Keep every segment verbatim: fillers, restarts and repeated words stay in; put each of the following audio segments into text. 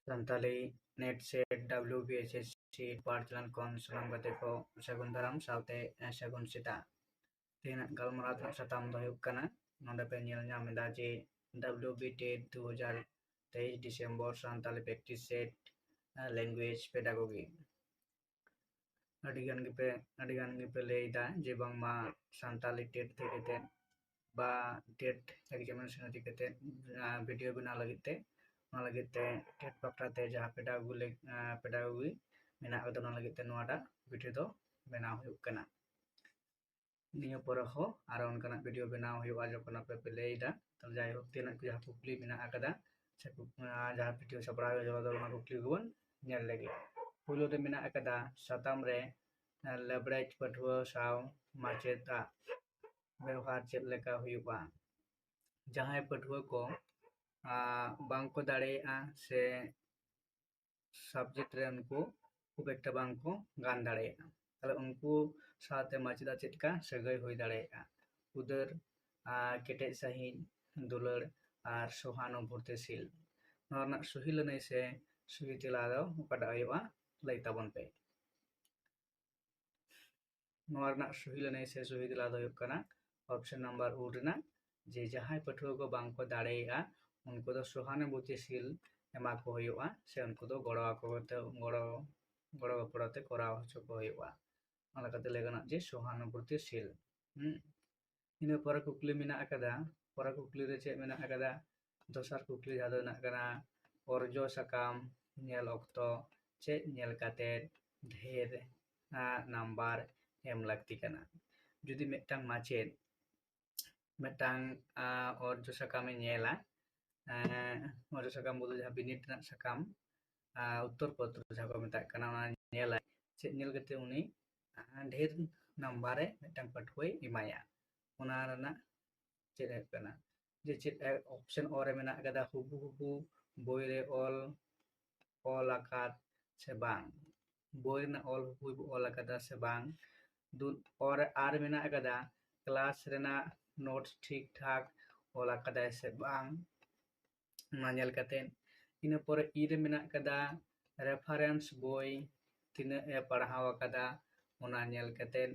Santali NET SET WBSSC ᱯᱟᱨᱪᱟᱞᱟᱱ ᱠᱷᱚᱱ ᱥᱟᱱᱟᱢ ᱜᱟᱛᱮ ᱠᱚ ᱥᱟᱹᱜᱩᱱ ᱫᱟᱨᱟᱢ ᱥᱟᱶᱛᱮ ᱥᱟᱹᱜᱩᱱ ᱥᱮᱛᱟᱜ᱾ ᱛᱮᱦᱮᱧᱟᱜ ᱜᱟᱞᱢᱟᱨᱟᱣ ᱨᱮᱱᱟᱜ ᱥᱟᱛᱟᱢ ᱫᱚ ᱦᱩᱭᱩᱜ ᱠᱟᱱᱟ, ᱱᱚᱰᱮ ᱯᱮ ᱧᱮᱞ ᱧᱟᱢ ᱮᱫᱟ ᱡᱮ WB TET ᱫᱩ ᱦᱟᱡᱟᱨ ᱛᱮᱭᱤᱥ December Santali practice set language pedagogy᱾ ᱟᱹᱰᱤ ᱜᱟᱱ ᱜᱮᱯᱮ ᱟᱹᱰᱤ ᱜᱟᱱ ᱜᱮᱯᱮ ᱞᱟᱹᱭ ᱮᱫᱟ ᱡᱮ ᱵᱟᱝᱢᱟ ᱥᱟᱱᱛᱟᱞᱤ TET ᱤᱫᱤ ᱠᱟᱛᱮ ᱵᱟ TET examination ᱤᱫᱤ ᱠᱟᱛᱮ ᱵᱷᱤᱰᱤᱭᱳ ᱵᱮᱱᱟᱣ ᱞᱟᱹᱜᱤᱫ ᱛᱮ, ᱚᱱᱟ ᱞᱟᱹᱜᱤᱫ ᱛᱮ TET ᱵᱟᱠᱷᱨᱟ ᱛᱮ ᱡᱟᱦᱟᱸ pedagogy pedagogy ᱢᱮᱱᱟᱜ ᱟᱠᱟᱫᱟ, ᱚᱱᱟ ᱞᱟᱹᱜᱤᱫ ᱛᱮ ᱱᱚᱣᱟᱴᱟᱜ ᱵᱷᱤᱰᱤᱭᱳ ᱫᱚ ᱵᱮᱱᱟᱣ ᱦᱩᱭᱩᱜ ᱠᱟᱱᱟ᱾ ᱱᱤᱭᱟᱹ ᱯᱚᱨᱮ ᱦᱚᱸ ᱟᱨᱚ ᱚᱱᱠᱟᱱᱟᱜ ᱵᱷᱤᱰᱤᱭᱳ ᱵᱮᱱᱟᱣ ᱦᱩᱭᱩᱜᱼᱟ, ᱡᱚᱠᱷᱚᱱ ᱟᱯᱮ ᱯᱮ ᱞᱟᱹᱭ ᱮᱫᱟ᱾ ᱛᱟᱦᱞᱮ ᱡᱟᱭᱦᱳᱠ, ᱛᱤᱱᱟᱹᱜ ᱡᱟᱦᱟᱸ ᱠᱩᱠᱞᱤ ᱢᱮᱱᱟᱜ ᱟᱠᱟᱫᱟ ᱥᱮ ᱠᱩᱠ- ᱟᱨ ᱡᱟᱦᱟᱸ ᱵᱷᱤᱰᱤᱭᱳ ᱥᱟᱯᱲᱟᱣ ᱦᱩᱭᱩᱜᱼᱟ, ᱚᱱᱟ ᱠᱩᱠᱞᱤ ᱠᱚᱵᱚᱱ ᱧᱮᱞ ᱞᱮᱜᱮ᱾ ᱯᱳᱭᱞᱳ ᱨᱮ ᱢᱮᱱᱟᱜ ᱟᱠᱟᱫᱟ ᱥᱟᱛᱟᱢ ᱨᱮ ᱞᱮᱵᱲᱮᱡ ᱯᱟᱹᱴᱷᱩᱣᱟᱹ ᱥᱟᱶ ᱢᱟᱪᱮᱫᱟᱜ ᱵᱮᱣᱦᱟᱨ ᱪᱮᱫ ᱞᱮᱠᱟ ᱦᱩᱭᱩᱜᱼᱟ? ᱡᱟᱦᱟᱸᱭ ᱯᱟᱹᱴᱷᱩᱣᱟᱹ ᱠᱚ ᱟᱨ ᱵᱟᱝᱠᱚ ᱫᱟᱲᱮᱭᱟᱜᱼᱟ ᱥᱮ subject ᱨᱮ ᱩᱱᱠᱩ ᱠᱷᱩᱵ ᱮᱠᱴᱟ ᱵᱟᱝ ᱠᱚ ᱜᱟᱱ ᱫᱟᱲᱮᱭᱟᱜᱼᱟ, ᱛᱟᱦᱞᱮ ᱩᱱᱠᱩ ᱥᱟᱶᱛᱮ ᱢᱟᱪᱮᱫᱟᱜ ᱪᱮᱫ ᱞᱮᱠᱟ ᱥᱟᱹᱜᱟᱹᱭ ᱦᱩᱭ ᱫᱟᱲᱮᱭᱟᱜᱼᱟ? ᱩᱫᱟᱹᱨ, ᱟᱨ ᱠᱮᱴᱮᱡ ᱥᱟᱺᱦᱤᱡ ᱫᱩᱞᱟᱹᱲ ᱟᱨ ᱥᱚᱦᱟᱱᱩᱵᱷᱩᱛᱤᱥᱤᱞ᱾ ᱱᱚᱣᱟ ᱨᱮᱱᱟᱜ ᱥᱚᱦᱤ ᱞᱟᱹᱱᱟᱹᱭ ᱥᱮ ᱥᱚᱦᱤ ᱛᱮᱞᱟ ᱫᱚ ᱚᱠᱟᱴᱟᱜ ᱦᱩᱭᱩᱜᱼᱟ, ᱞᱟᱹᱭ ᱛᱟᱵᱚᱱ ᱯᱮ᱾ ᱱᱚᱣᱟ ᱨᱮᱱᱟᱜ ᱥᱚᱦᱤ ᱞᱟᱹᱱᱟᱹᱭ ᱥᱮ ᱥᱚᱦᱤ ᱛᱮᱞᱟ ᱫᱚ ᱦᱩᱭᱩᱜ ᱠᱟᱱᱟ option number ᱩ ᱨᱮᱱᱟᱜ, ᱡᱮ ᱡᱟᱦᱟᱸᱭ ᱯᱟᱹᱴᱷᱩᱣᱟᱹ ᱠᱚ ᱵᱟᱝ ᱠᱚ ᱫᱟᱲᱮᱭᱟᱜᱼᱟ, ᱩᱱᱠᱩ ᱫᱚ ᱥᱚᱦᱟᱱᱩᱵᱷᱩᱛᱤᱥᱤᱞ ᱮᱢᱟ ᱠᱚ ᱦᱩᱭᱩᱜᱼᱟ ᱥᱮ ᱩᱱᱠᱩ ᱫᱚ ᱜᱚᱲᱚ ᱟᱠᱚ ᱛᱮ, ᱜᱚᱲᱚ, ᱜᱚᱲᱚ ᱜᱚᱯᱚᱲᱚ ᱛᱮ ᱠᱚᱨᱟᱣ ᱦᱚᱪᱚ ᱠᱚ ᱦᱩᱭᱩᱜᱼᱟ᱾ ᱚᱱᱟ ᱞᱮᱠᱟᱛᱮ ᱞᱟᱹᱭ ᱜᱟᱱᱚᱜᱼᱟ ᱡᱮ ᱥᱚᱦᱟᱱᱩᱵᱷᱩᱛᱤᱥᱤᱞ᱾ ᱦᱩᱸ᱾ ᱤᱱᱟᱹ ᱯᱚᱨᱮ ᱠᱩᱠᱞᱤ ᱢᱮᱱᱟᱜ ᱟᱠᱟᱫᱟ, ᱯᱚᱨᱮ ᱠᱩᱠᱞᱤ ᱨᱮ ᱪᱮᱫ ᱢᱮᱱᱟᱜ ᱟᱠᱟᱫᱟ? ᱫᱚᱥᱟᱨ ᱠᱩᱠᱞᱤ ᱡᱟᱦᱟᱸ ᱫᱚ ᱢᱮᱱᱟᱜ ᱠᱟᱱᱟ, ᱚᱨᱡᱚ ᱥᱟᱠᱟᱢ ᱧᱮᱞ ᱚᱠᱛᱚ ᱪᱮᱫ ᱧᱮᱞ ᱠᱟᱛᱮ ᱰᱷᱮᱨ, ᱟᱸ, ᱱᱟᱢᱵᱟᱨ ᱮᱢ ᱞᱟᱹᱠᱛᱤ ᱠᱟᱱᱟ? ᱡᱩᱫᱤ ᱢᱤᱫᱴᱟᱝ ᱢᱟᱪᱮᱫ ᱢᱤᱫᱴᱟᱝ, ᱟᱸ, ᱚᱨᱡᱚ ᱥᱟᱠᱟᱢᱮ ᱧᱮᱞᱟ, ᱟᱸ, ᱚᱨᱡᱚ ᱥᱟᱠᱟᱢ ᱵᱚᱞᱛᱮ ᱡᱟᱦᱟᱸ ᱵᱤᱱᱤᱰ ᱨᱮᱱᱟᱜ ᱥᱟᱠᱟᱢ, ᱟᱸ, ᱩᱛᱛᱚᱨ ᱯᱚᱛᱨᱚ ᱡᱟᱦᱟᱸ ᱠᱚ ᱢᱮᱛᱟᱜ ᱠᱟᱱᱟ, ᱚᱱᱟ ᱧᱮᱞᱟᱭ᱾ ᱪᱮᱫ ᱧᱮᱞ ᱠᱟᱛᱮ ᱩᱱᱤ, ᱟᱸ, ᱰᱷᱮᱨ ᱱᱟᱢᱵᱟᱨ ᱮ ᱢᱤᱫᱴᱟᱝ ᱯᱟᱹᱴᱷᱩᱣᱟᱹᱭ ᱮᱢᱟᱭᱟ? ᱚᱱᱟ ᱨᱮᱱᱟᱜ ᱪᱮᱫ ᱦᱩᱭᱩᱜ ᱠᱟᱱᱟ? ᱡᱮ ᱪᱮᱫ, ᱮ, option ᱚ ᱨᱮ ᱢᱮᱱᱟᱜ ᱟᱠᱟᱫᱟ, ᱦᱩᱵᱩ ᱦᱩᱵᱩ ᱵᱳᱭ ᱨᱮ ᱚᱞ, ᱚᱞ ᱟᱠᱟᱫ ᱥᱮ ᱵᱟᱝ? ᱵᱳᱭ ᱨᱮᱱᱟᱜ ᱚᱞ ᱦᱩᱵᱩ ᱦᱩᱵᱩ ᱚᱞ ᱟᱠᱟᱫᱟ ᱥᱮ ᱵᱟᱝ? ᱫᱩ, ᱚ ᱨᱮ, ᱟᱨ ᱢᱮᱱᱟᱜ ᱟᱠᱟᱫᱟ, ᱠᱞᱟᱥ ᱨᱮᱱᱟᱜ ᱱᱳᱴᱥ ᱴᱷᱤᱠ ᱴᱷᱟᱠ ᱚᱞ ᱟᱠᱟᱫᱟᱭ ᱥᱮ ᱵᱟᱝ? ᱚᱱᱟ ᱧᱮᱞ ᱠᱟᱛᱮ ᱤᱱᱟᱹ ᱯᱚᱨᱮ ᱤ ᱨᱮ ᱢᱮᱱᱟᱜ ᱟᱠᱟᱫᱟ reference ᱵᱳᱭ ᱛᱤᱱᱟᱹᱜ ᱮ ᱯᱟᱲᱦᱟᱣ ᱟᱠᱟᱫᱟ, ᱚᱱᱟ ᱧᱮᱞ ᱠᱟᱛᱮᱫ᱾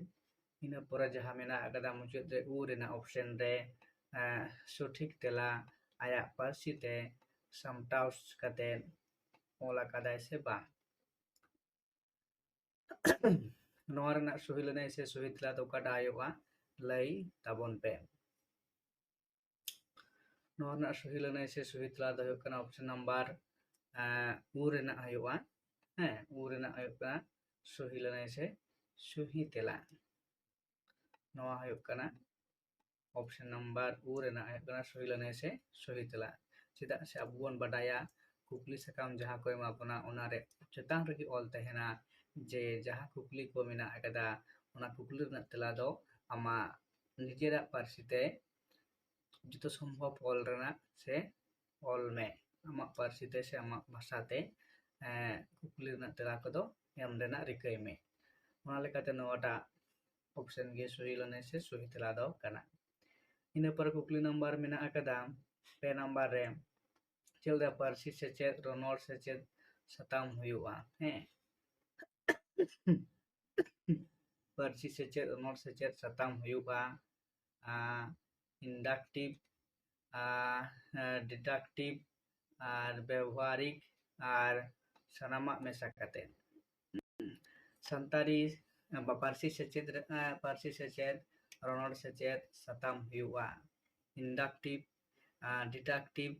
ᱤᱱᱟᱹ ᱯᱚᱨᱮ ᱡᱟᱦᱟᱸ ᱢᱮᱱᱟᱜ ᱟᱠᱟᱫᱟ ᱢᱩᱪᱟᱹᱫ ᱨᱮ ᱩ ᱨᱮᱱᱟᱜ ᱚᱯᱥᱮᱱ ᱨᱮ ᱥᱚᱴᱷᱤᱠ ᱛᱮᱞᱟ ᱟᱭᱟᱜ ᱯᱟᱹᱨᱥᱤ ᱛᱮ ᱥᱟᱢᱴᱟᱣ ᱠᱟᱛᱮᱫ ᱚᱞ ᱟᱠᱟᱫᱟᱭ ᱥᱮ ᱵᱟᱝ᱾ ᱱᱚᱣᱟ ᱨᱮᱱᱟᱜ ᱥᱚᱦᱤ ᱞᱟᱹᱱᱟᱹᱭ ᱥᱮ ᱥᱚᱦᱤ ᱛᱮᱞᱟ ᱫᱚ ᱚᱠᱟᱴᱟᱜ ᱦᱩᱭᱩᱜᱼᱟ, ᱞᱟᱹᱭ ᱛᱟᱵᱚᱱ ᱯᱮ᱾ ᱱᱚᱣᱟ ᱨᱮᱱᱟᱜ ᱥᱚᱦᱤ ᱞᱟᱹᱱᱟᱹᱭ ᱥᱮ ᱥᱚᱦᱤ ᱛᱮᱞᱟ ᱫᱚ ᱦᱩᱭᱩᱜ ᱠᱟᱱᱟ ᱚᱯᱥᱮᱱ ᱱᱟᱢᱵᱟᱨ ᱩ ᱨᱮᱱᱟᱜ ᱦᱩᱭᱩᱜᱼᱟ᱾ ᱦᱮᱸ, ᱩ ᱨᱮᱱᱟᱜ ᱦᱩᱭᱩᱜ ᱠᱟᱱᱟ ᱥᱚᱦᱤ ᱞᱟᱹᱱᱟᱹᱭ ᱥᱮ ᱥᱚᱦᱤ ᱛᱮᱞᱟ᱾ ᱱᱚᱣᱟ ᱦᱩᱭᱩᱜ ᱠᱟᱱᱟ ᱚᱯᱥᱮᱱ ᱱᱟᱢᱵᱟᱨ ᱩ ᱨᱮᱱᱟᱜ ᱦᱩᱭᱩᱜ ᱠᱟᱱᱟ ᱥᱚᱦᱤ ᱞᱟᱹᱱᱟᱹᱭ ᱥᱮ ᱥᱚᱦᱤ ᱛᱮᱞᱟ᱾ ᱪᱮᱫᱟᱜ ᱥᱮ ᱟᱵᱚ ᱵᱚᱱ ᱵᱟᱰᱟᱭᱟ ᱠᱩᱠᱞᱤ ᱥᱟᱠᱟᱢ ᱡᱟᱦᱟᱸ ᱠᱚ ᱮᱢᱟ ᱵᱚᱱᱟ, ᱚᱱᱟ ᱨᱮ ᱪᱮᱛᱟᱱ ᱨᱮᱜᱮ ᱚᱞ ᱛᱟᱦᱮᱱᱟ ᱡᱮ ᱡᱟᱦᱟᱸ ᱠᱩᱠᱞᱤ ᱠᱚ ᱢᱮᱱᱟᱜ ᱟᱠᱟᱫᱟ, ᱚᱱᱟ ᱠᱩᱠᱞᱤ ᱨᱮᱱᱟᱜ ᱛᱮᱞᱟ ᱫᱚ ᱟᱢᱟᱜ ᱱᱤᱡᱮᱨᱟᱜ ᱯᱟᱹᱨᱥᱤ ᱛᱮ ᱡᱚᱛᱚ ᱥᱚᱢᱵᱷᱚᱵ ᱚᱞ ᱨᱮᱱᱟᱜ ᱥᱮ ᱚᱞ ᱢᱮ᱾ ᱟᱢᱟᱜ ᱯᱟᱹᱨᱥᱤ ᱛᱮ ᱥᱮ ᱟᱢᱟᱜ ᱵᱷᱟᱥᱟ ᱛᱮ ᱠᱩᱠᱞᱤ ᱨᱮᱱᱟᱜ ᱛᱮᱞᱟ ᱠᱚᱫᱚ ᱮᱢ ᱨᱮᱱᱟᱜ ᱨᱤᱠᱟᱹᱭ ᱢᱮ᱾ ᱚᱱᱟ ᱞᱮᱠᱟᱛᱮ ᱱᱚᱣᱟᱴᱟᱜ ᱚᱯᱥᱮᱱ ᱜᱮ ᱥᱚᱦᱤ ᱞᱟᱹᱱᱟᱹᱭ ᱥᱮ ᱥᱚᱦᱤ ᱛᱮᱞᱟ ᱫᱚ ᱠᱟᱱᱟ᱾ ᱤᱱᱟᱹ ᱯᱚᱨᱮ ᱠᱩᱠᱞᱤ ᱱᱟᱢᱵᱟᱨ ᱢᱮᱱᱟᱜ ᱟᱠᱟᱫᱟ ᱯᱮ ᱱᱟᱢᱵᱟᱨ ᱨᱮ, ᱪᱮᱫ ᱞᱮᱠᱟ ᱯᱟᱹᱨᱥᱤ ᱥᱮᱪᱮᱫ, ᱨᱚᱱᱚᱲ ᱥᱮᱪᱮᱫ ᱥᱟᱛᱟᱢ ᱦᱩᱭᱩᱜᱼᱟ? ᱦᱮᱸ, ᱯᱟᱹᱨᱥᱤ ᱥᱮᱪᱮᱫ, ᱨᱚᱱᱚᱲ ᱥᱮᱪᱮᱫ ᱥᱟᱛᱟᱢ ᱦᱩᱭᱩᱜᱼᱟ ᱤᱱᱰᱟᱠᱴᱤᱵᱷ, ᱰᱤᱰᱟᱠᱴᱤᱵᱷ ᱟᱨ ᱵᱮᱣᱦᱟᱨᱤᱠ ᱟᱨ ᱥᱟᱱᱟᱢᱟᱜ ᱢᱮᱥᱟ ᱠᱟᱛᱮ᱾ ᱥᱟᱱᱛᱟᱲᱤ ᱯᱟᱹᱨᱥᱤ ᱥᱮᱪᱮᱫ ᱨᱮ, ᱯᱟᱹᱨᱥᱤ ᱥᱮᱪᱮᱫ, ᱨᱚᱱᱚᱲ ᱥᱮᱪᱮᱫ ᱥᱟᱛᱟᱢ ᱦᱩᱭᱩᱜᱼᱟ ᱤᱱᱰᱟᱠᱴᱤᱵᱷ, ᱰᱤᱰᱟᱠᱴᱤᱵᱷ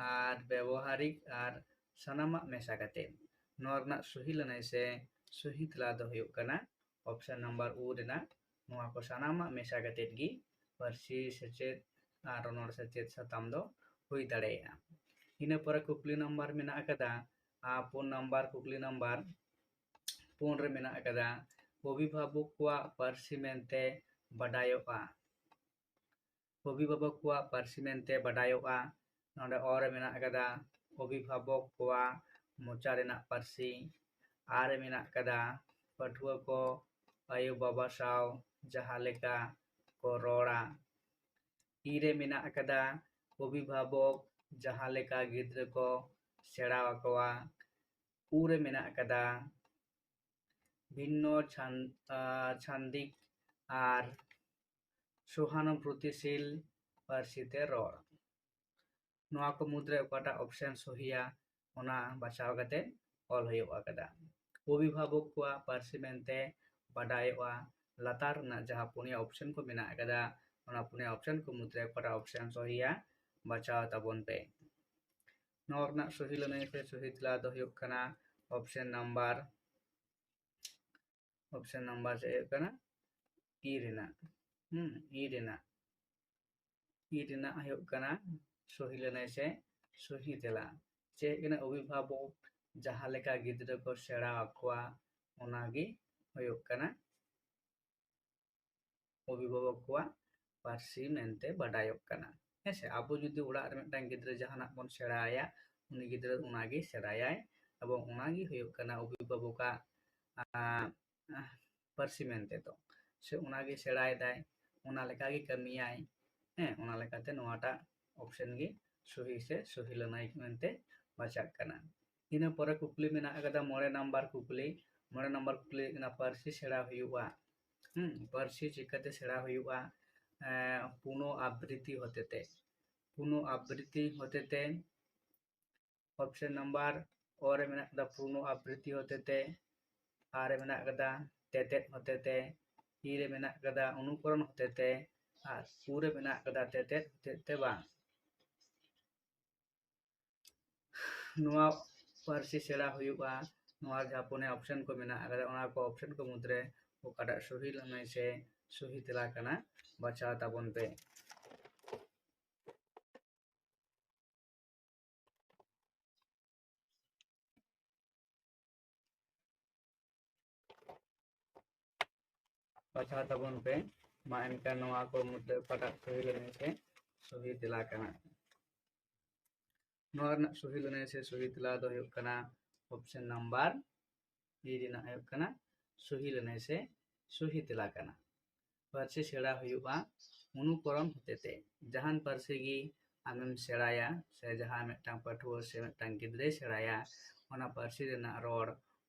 ᱟᱨ ᱵᱮᱣᱦᱟᱨᱤᱠ ᱟᱨ ᱥᱟᱱᱟᱢᱟᱜ ᱢᱮᱥᱟ ᱠᱟᱛᱮ᱾ ᱱᱚᱣᱟ ᱨᱮᱱᱟᱜ ᱥᱚᱦᱤ ᱞᱟᱹᱱᱟᱹᱭ ᱥᱮ ᱥᱚᱦᱤ ᱛᱮᱞᱟ ᱫᱚ ᱦᱩᱭᱩᱜ ᱠᱟᱱᱟ ᱚᱯᱥᱮᱱ ᱱᱟᱢᱵᱟᱨ ᱩ ᱨᱮᱱᱟᱜ ᱱᱚᱣᱟ ᱠᱚ ᱥᱟᱱᱟᱢᱟᱜ ᱢᱮᱥᱟ ᱠᱟᱛᱮᱫ ᱜᱮ ᱯᱟᱹᱨᱥᱤ ᱥᱮᱪᱮᱫ ᱟᱨ ᱨᱚᱱᱚᱲ ᱥᱮᱪᱮᱫ ᱥᱟᱛᱟᱢ ᱫᱚ ᱦᱩᱭ ᱫᱟᱲᱮᱭᱟᱜᱼᱟ᱾ ᱤᱱᱟᱹ ᱯᱚᱨᱮ ᱠᱩᱠᱞᱤ ᱱᱟᱢᱵᱟᱨ ᱢᱮᱱᱟᱜ ᱟᱠᱟᱫᱟ, ᱟᱨ ᱯᱩᱱ ᱱᱟᱢᱵᱟᱨ ᱠᱩᱠᱞᱤ ᱱᱟᱢᱵᱟᱨ ᱯᱩᱱ ᱨᱮ ᱢᱮᱱᱟᱜ ᱟᱠᱟᱫᱟ, ᱚᱵᱷᱤᱵᱷᱟᱵᱚᱠ ᱠᱚᱣᱟᱜ ᱯᱟᱹᱨᱥᱤ ᱢᱮᱱᱛᱮ ᱵᱟᱰᱟᱭᱚᱜᱼᱟ᱾ ᱚᱵᱷᱤᱵᱷᱟᱵᱚᱠ ᱠᱚᱣᱟᱜ ᱯᱟᱹᱨᱥᱤ ᱢᱮᱱᱛᱮ ᱵᱟᱰᱟᱭᱚᱜᱼᱟ᱾ ᱱᱚᱰᱮ ᱚ ᱨᱮ ᱢᱮᱱᱟᱜ ᱟᱠᱟᱫᱟ ᱚᱵᱷᱤᱵᱷᱟᱵᱚᱠ ᱠᱚᱣᱟᱜ ᱢᱚᱪᱟ ᱨᱮᱱᱟᱜ ᱯᱟᱹᱨᱥᱤ, ᱟ ᱨᱮ ᱢᱮᱱᱟᱜ ᱟᱠᱟᱫᱟ ᱯᱟᱹᱴᱷᱩᱣᱟᱹ ᱠᱚ ᱟᱭᱳ ᱵᱟᱵᱟ ᱥᱟᱶ ᱡᱟᱦᱟᱸ ᱞᱮᱠᱟ ᱠᱚ ᱨᱚᱲᱟ, ᱤ ᱨᱮ ᱢᱮᱱᱟᱜ ᱟᱠᱟᱫᱟ ᱚᱵᱷᱤᱵᱷᱟᱵᱚᱠ ᱡᱟᱦᱟᱸ ᱞᱮᱠᱟ ᱜᱤᱫᱽᱨᱟᱹ ᱠᱚ ᱥᱮᱬᱟ ᱟᱠᱚᱣᱟ᱾ ᱩ ᱨᱮ ᱢᱮᱱᱟᱜ ᱟᱠᱟᱫᱟ ᱵᱷᱤᱱᱱᱚ ᱪᱷᱟᱱ-, ᱟᱸ, ᱪᱷᱟᱱᱫᱤᱠ ᱟᱨ ᱥᱚᱦᱟᱱᱩᱵᱷᱨᱩᱛᱤᱥᱤᱞ ᱯᱟᱹᱨᱥᱤ ᱛᱮ ᱨᱚᱲ᱾ ᱱᱚᱣᱟ ᱠᱚ ᱢᱩᱫᱽᱨᱮ ᱚᱠᱟᱴᱟᱜ option ᱥᱚᱦᱤᱭᱟ, ᱚᱱᱟ ᱵᱟᱪᱷᱟᱣ ᱠᱟᱛᱮ ᱚᱞ ᱦᱩᱭᱩᱜ ᱟᱠᱟᱫᱟ᱾ ᱚᱵᱷᱤᱵᱷᱟᱵᱚᱠ ᱠᱚᱣᱟᱜ ᱯᱟᱹᱨᱥᱤ ᱢᱮᱱᱛᱮ ᱵᱟᱰᱟᱭᱚᱜᱼᱟ᱾ ᱞᱟᱛᱟᱨ ᱨᱮᱱᱟᱜ ᱡᱟᱦᱟᱸ ᱯᱩᱱᱭᱟ option ᱠᱚ ᱢᱮᱱᱟᱜ ᱟᱠᱟᱫᱟ, ᱚᱱᱟ ᱯᱩᱱᱭᱟ option ᱠᱚ ᱢᱩᱫᱽᱨᱮ ᱚᱠᱟᱴᱟᱜ option ᱥᱚᱦᱤᱭᱟ, ᱵᱟᱪᱷᱟᱣ ᱛᱟᱵᱚᱱ ᱯᱮ᱾ ᱱᱚᱣᱟ ᱨᱮᱱᱟᱜ ᱥᱚᱦᱤ ᱞᱟᱹᱱᱟᱹᱭ ᱥᱮ ᱥᱚᱦᱤ ᱛᱮᱞᱟ ᱫᱚ ᱦᱩᱭᱩᱜ ᱠᱟᱱᱟ option number, option number ᱪᱮᱫ ᱦᱩᱭᱩᱜ ᱠᱟᱱᱟ? ᱤ ᱨᱮᱱᱟᱜ, ᱦᱩᱸ, ᱤ ᱨᱮᱱᱟᱜ, ᱤ ᱨᱮᱱᱟᱜ ᱦᱩᱭᱩᱜ ᱠᱟᱱᱟ ᱥᱚᱦᱤ ᱞᱟᱹᱱᱟᱹᱭ ᱥᱮ ᱥᱚᱦᱤ ᱛᱮᱞᱟ᱾ ᱪᱮᱫ ᱠᱟᱱᱟ? ᱚᱵᱷᱤᱵᱷᱟᱵᱚᱠ ᱡᱟᱦᱟᱸ ᱞᱮᱠᱟ ᱜᱤᱫᱽᱨᱟᱹ ᱠᱚ ᱥᱮᱬᱟ ᱟᱠᱚᱣᱟ, ᱚᱱᱟᱜᱮ ᱦᱩᱭᱩᱜ ᱠᱟᱱᱟ ᱚᱵᱷᱤᱵᱷᱟᱵᱚᱠ ᱠᱚᱣᱟᱜ ᱯᱟᱹᱨᱥᱤ ᱢᱮᱱᱛᱮ ᱵᱟᱰᱟᱭᱚᱜ ᱠᱟᱱᱟ᱾ ᱦᱮᱸ ᱥᱮ, ᱟᱵᱚ ᱡᱩᱫᱤ ᱚᱲᱟᱜ ᱨᱮ ᱢᱤᱫᱴᱟᱝ ᱜᱤᱫᱽᱨᱟᱹ ᱡᱟᱦᱟᱱᱟᱜ ᱵᱚᱱ ᱥᱮᱬᱟ ᱟᱭᱟ, ᱩᱱᱤ ᱜᱤᱫᱽᱨᱟᱹ ᱚᱱᱟᱜᱮ ᱥᱮᱬᱟᱭᱟᱭ, ᱮᱵᱚᱝ ᱚᱱᱟᱜᱮ ᱦᱩᱭᱩᱜ ᱠᱟᱱᱟ ᱚᱵᱷᱤᱵᱷᱟᱵᱚᱠᱟᱜ, ᱟᱸ, ᱯᱟᱹᱨᱥᱤ ᱢᱮᱱᱛᱮ ᱫᱚ, ᱥᱮ ᱚᱱᱟᱜᱮ ᱥᱮᱬᱟᱭᱮᱫᱟᱭ, ᱚᱱᱟ ᱞᱮᱠᱟᱜᱮ ᱠᱟᱹᱢᱤᱭᱟᱭ᱾ ᱦᱮᱸ, ᱚᱱᱟ ᱞᱮᱠᱟᱛᱮ ᱱᱚᱣᱟᱴᱟᱜ option ᱜᱮ ᱥᱚᱦᱤ ᱥᱮ ᱥᱚᱦᱤ ᱞᱟᱹᱱᱟᱹᱭ ᱢᱮᱱᱛᱮ ᱵᱟᱪᱷᱟᱜ ᱠᱟᱱᱟ᱾ ᱤᱱᱟᱹ ᱯᱚᱨᱮ ᱠᱩᱠᱞᱤ ᱢᱮᱱᱟᱜ ᱟᱠᱟᱫᱟ ᱢᱚᱬᱮ ᱱᱟᱢᱵᱟᱨ ᱠᱩᱠᱞᱤ᱾ ᱢᱚᱬᱮ ᱱᱟᱢᱵᱟᱨ ᱠᱩᱠᱞᱤ ᱦᱩᱭᱩᱜ ᱠᱟᱱᱟ, ᱯᱟᱹᱨᱥᱤ ᱥᱮᱬᱟ ᱦᱩᱭᱩᱜᱼᱟ᱾ ᱦᱩᱸ, ᱯᱟᱹᱨᱥᱤ ᱪᱤᱠᱟᱹᱛᱮ ᱥᱮᱬᱟ ᱦᱩᱭᱩᱜᱼᱟ? ᱮᱸ, ᱯᱩᱱᱚ ᱟᱵᱨᱤᱛᱤ ᱦᱚᱛᱮᱛᱮ᱾ ᱯᱩᱱᱚ ᱟᱵᱨᱤᱛᱤ ᱦᱚᱛᱮᱛᱮ option number ᱚ ᱨᱮ ᱢᱮᱱᱟᱜ ᱟᱠᱟᱫᱟ ᱯᱩᱱᱚ ᱟᱵᱨᱤᱛᱤ ᱦᱚᱛᱮᱛᱮ, ᱟ ᱨᱮ ᱢᱮᱱᱟᱜ ᱟᱠᱟᱫᱟ ᱛᱮᱛᱮᱫ ᱦᱚᱛᱮᱛᱮ, ᱤ ᱨᱮ ᱢᱮᱱᱟᱜ ᱟᱠᱟᱫᱟ ᱚᱱᱩᱠᱚᱨᱚᱱ ᱦᱚᱛᱮᱛᱮ, ᱟᱨ ᱩ ᱨᱮ ᱢᱮᱱᱟᱜ ᱟᱠᱟᱫᱟ ᱛᱮᱛᱮᱫ ᱦᱚᱛᱮᱛᱮ ᱵᱟᱝ᱾ ᱱᱚᱣᱟ ᱯᱟᱹᱨᱥᱤ ᱥᱮᱬᱟ ᱦᱩᱭᱩᱜᱼᱟ, ᱱᱚᱣᱟ ᱡᱟᱦᱟᱸ ᱯᱩᱱᱭᱟ option ᱠᱚ ᱢᱮᱱᱟᱜ ᱟᱠᱟᱫᱟ, ᱚᱱᱟ ᱠᱚ option ᱠᱚ ᱢᱩᱫᱽᱨᱮ ᱚᱠᱟᱴᱟᱜ ᱥᱚᱦᱤ ᱞᱟᱹᱱᱟᱹᱭ ᱥᱮ ᱥᱚᱦᱤ ᱛᱮᱞᱟ ᱠᱟᱱᱟ, ᱵᱟᱪᱷᱟᱣ ᱛᱟᱵᱚᱱ ᱯᱮ᱾ ᱵᱟᱪᱷᱟᱣ ᱛᱟᱵᱚᱱ ᱯᱮ᱾ ᱢᱟ ᱮᱱᱠᱷᱟᱱ ᱱᱚᱣᱟ ᱠᱚ ᱢᱩᱫᱽᱨᱮ ᱚᱠᱟᱴᱟᱜ ᱥᱚᱦᱤ ᱞᱟᱹᱱᱟᱹᱭ ᱥᱮ ᱥᱚᱦᱤ ᱛᱮᱞᱟ ᱠᱟᱱᱟ? ᱱᱚᱣᱟ ᱨᱮᱱᱟᱜ ᱥᱚᱦᱤ ᱞᱟᱹᱱᱟᱹᱭ ᱥᱮ ᱥᱚᱦᱤ ᱛᱮᱞᱟ ᱫᱚ ᱦᱩᱭᱩᱜ ᱠᱟᱱᱟ option number ᱤ ᱨᱮᱱᱟᱜ ᱦᱩᱭᱩᱜ ᱠᱟᱱᱟ ᱥᱚᱦᱤ ᱞᱟᱹᱱᱟᱹᱭ ᱥᱮ ᱥᱚᱦᱤ ᱛᱮᱞᱟ ᱠᱟᱱᱟ᱾ ᱯᱟᱹᱨᱥᱤ ᱥᱮᱬᱟ ᱦᱩᱭᱩᱜᱼᱟ ᱚᱱᱩᱠᱚᱨᱚᱱ ᱦᱚᱛᱮᱛᱮ᱾ ᱡᱟᱦᱟᱱ ᱯᱟᱹᱨᱥᱤ ᱜᱮ ᱟᱢᱮᱢ ᱥᱮᱬᱟᱭᱟ, ᱥᱮ ᱡᱟᱦᱟᱸ ᱢᱤᱫᱴᱟᱝ ᱯᱟᱹᱴᱷᱩᱣᱟᱹ ᱥᱮ ᱢᱤᱫᱴᱟᱝ ᱜᱤᱫᱽᱨᱟᱹᱭ ᱥᱮᱬᱟᱭᱟ, ᱚᱱᱟ ᱯᱟᱹᱨᱥᱤ ᱨᱮᱱᱟᱜ ᱨᱚᱲ,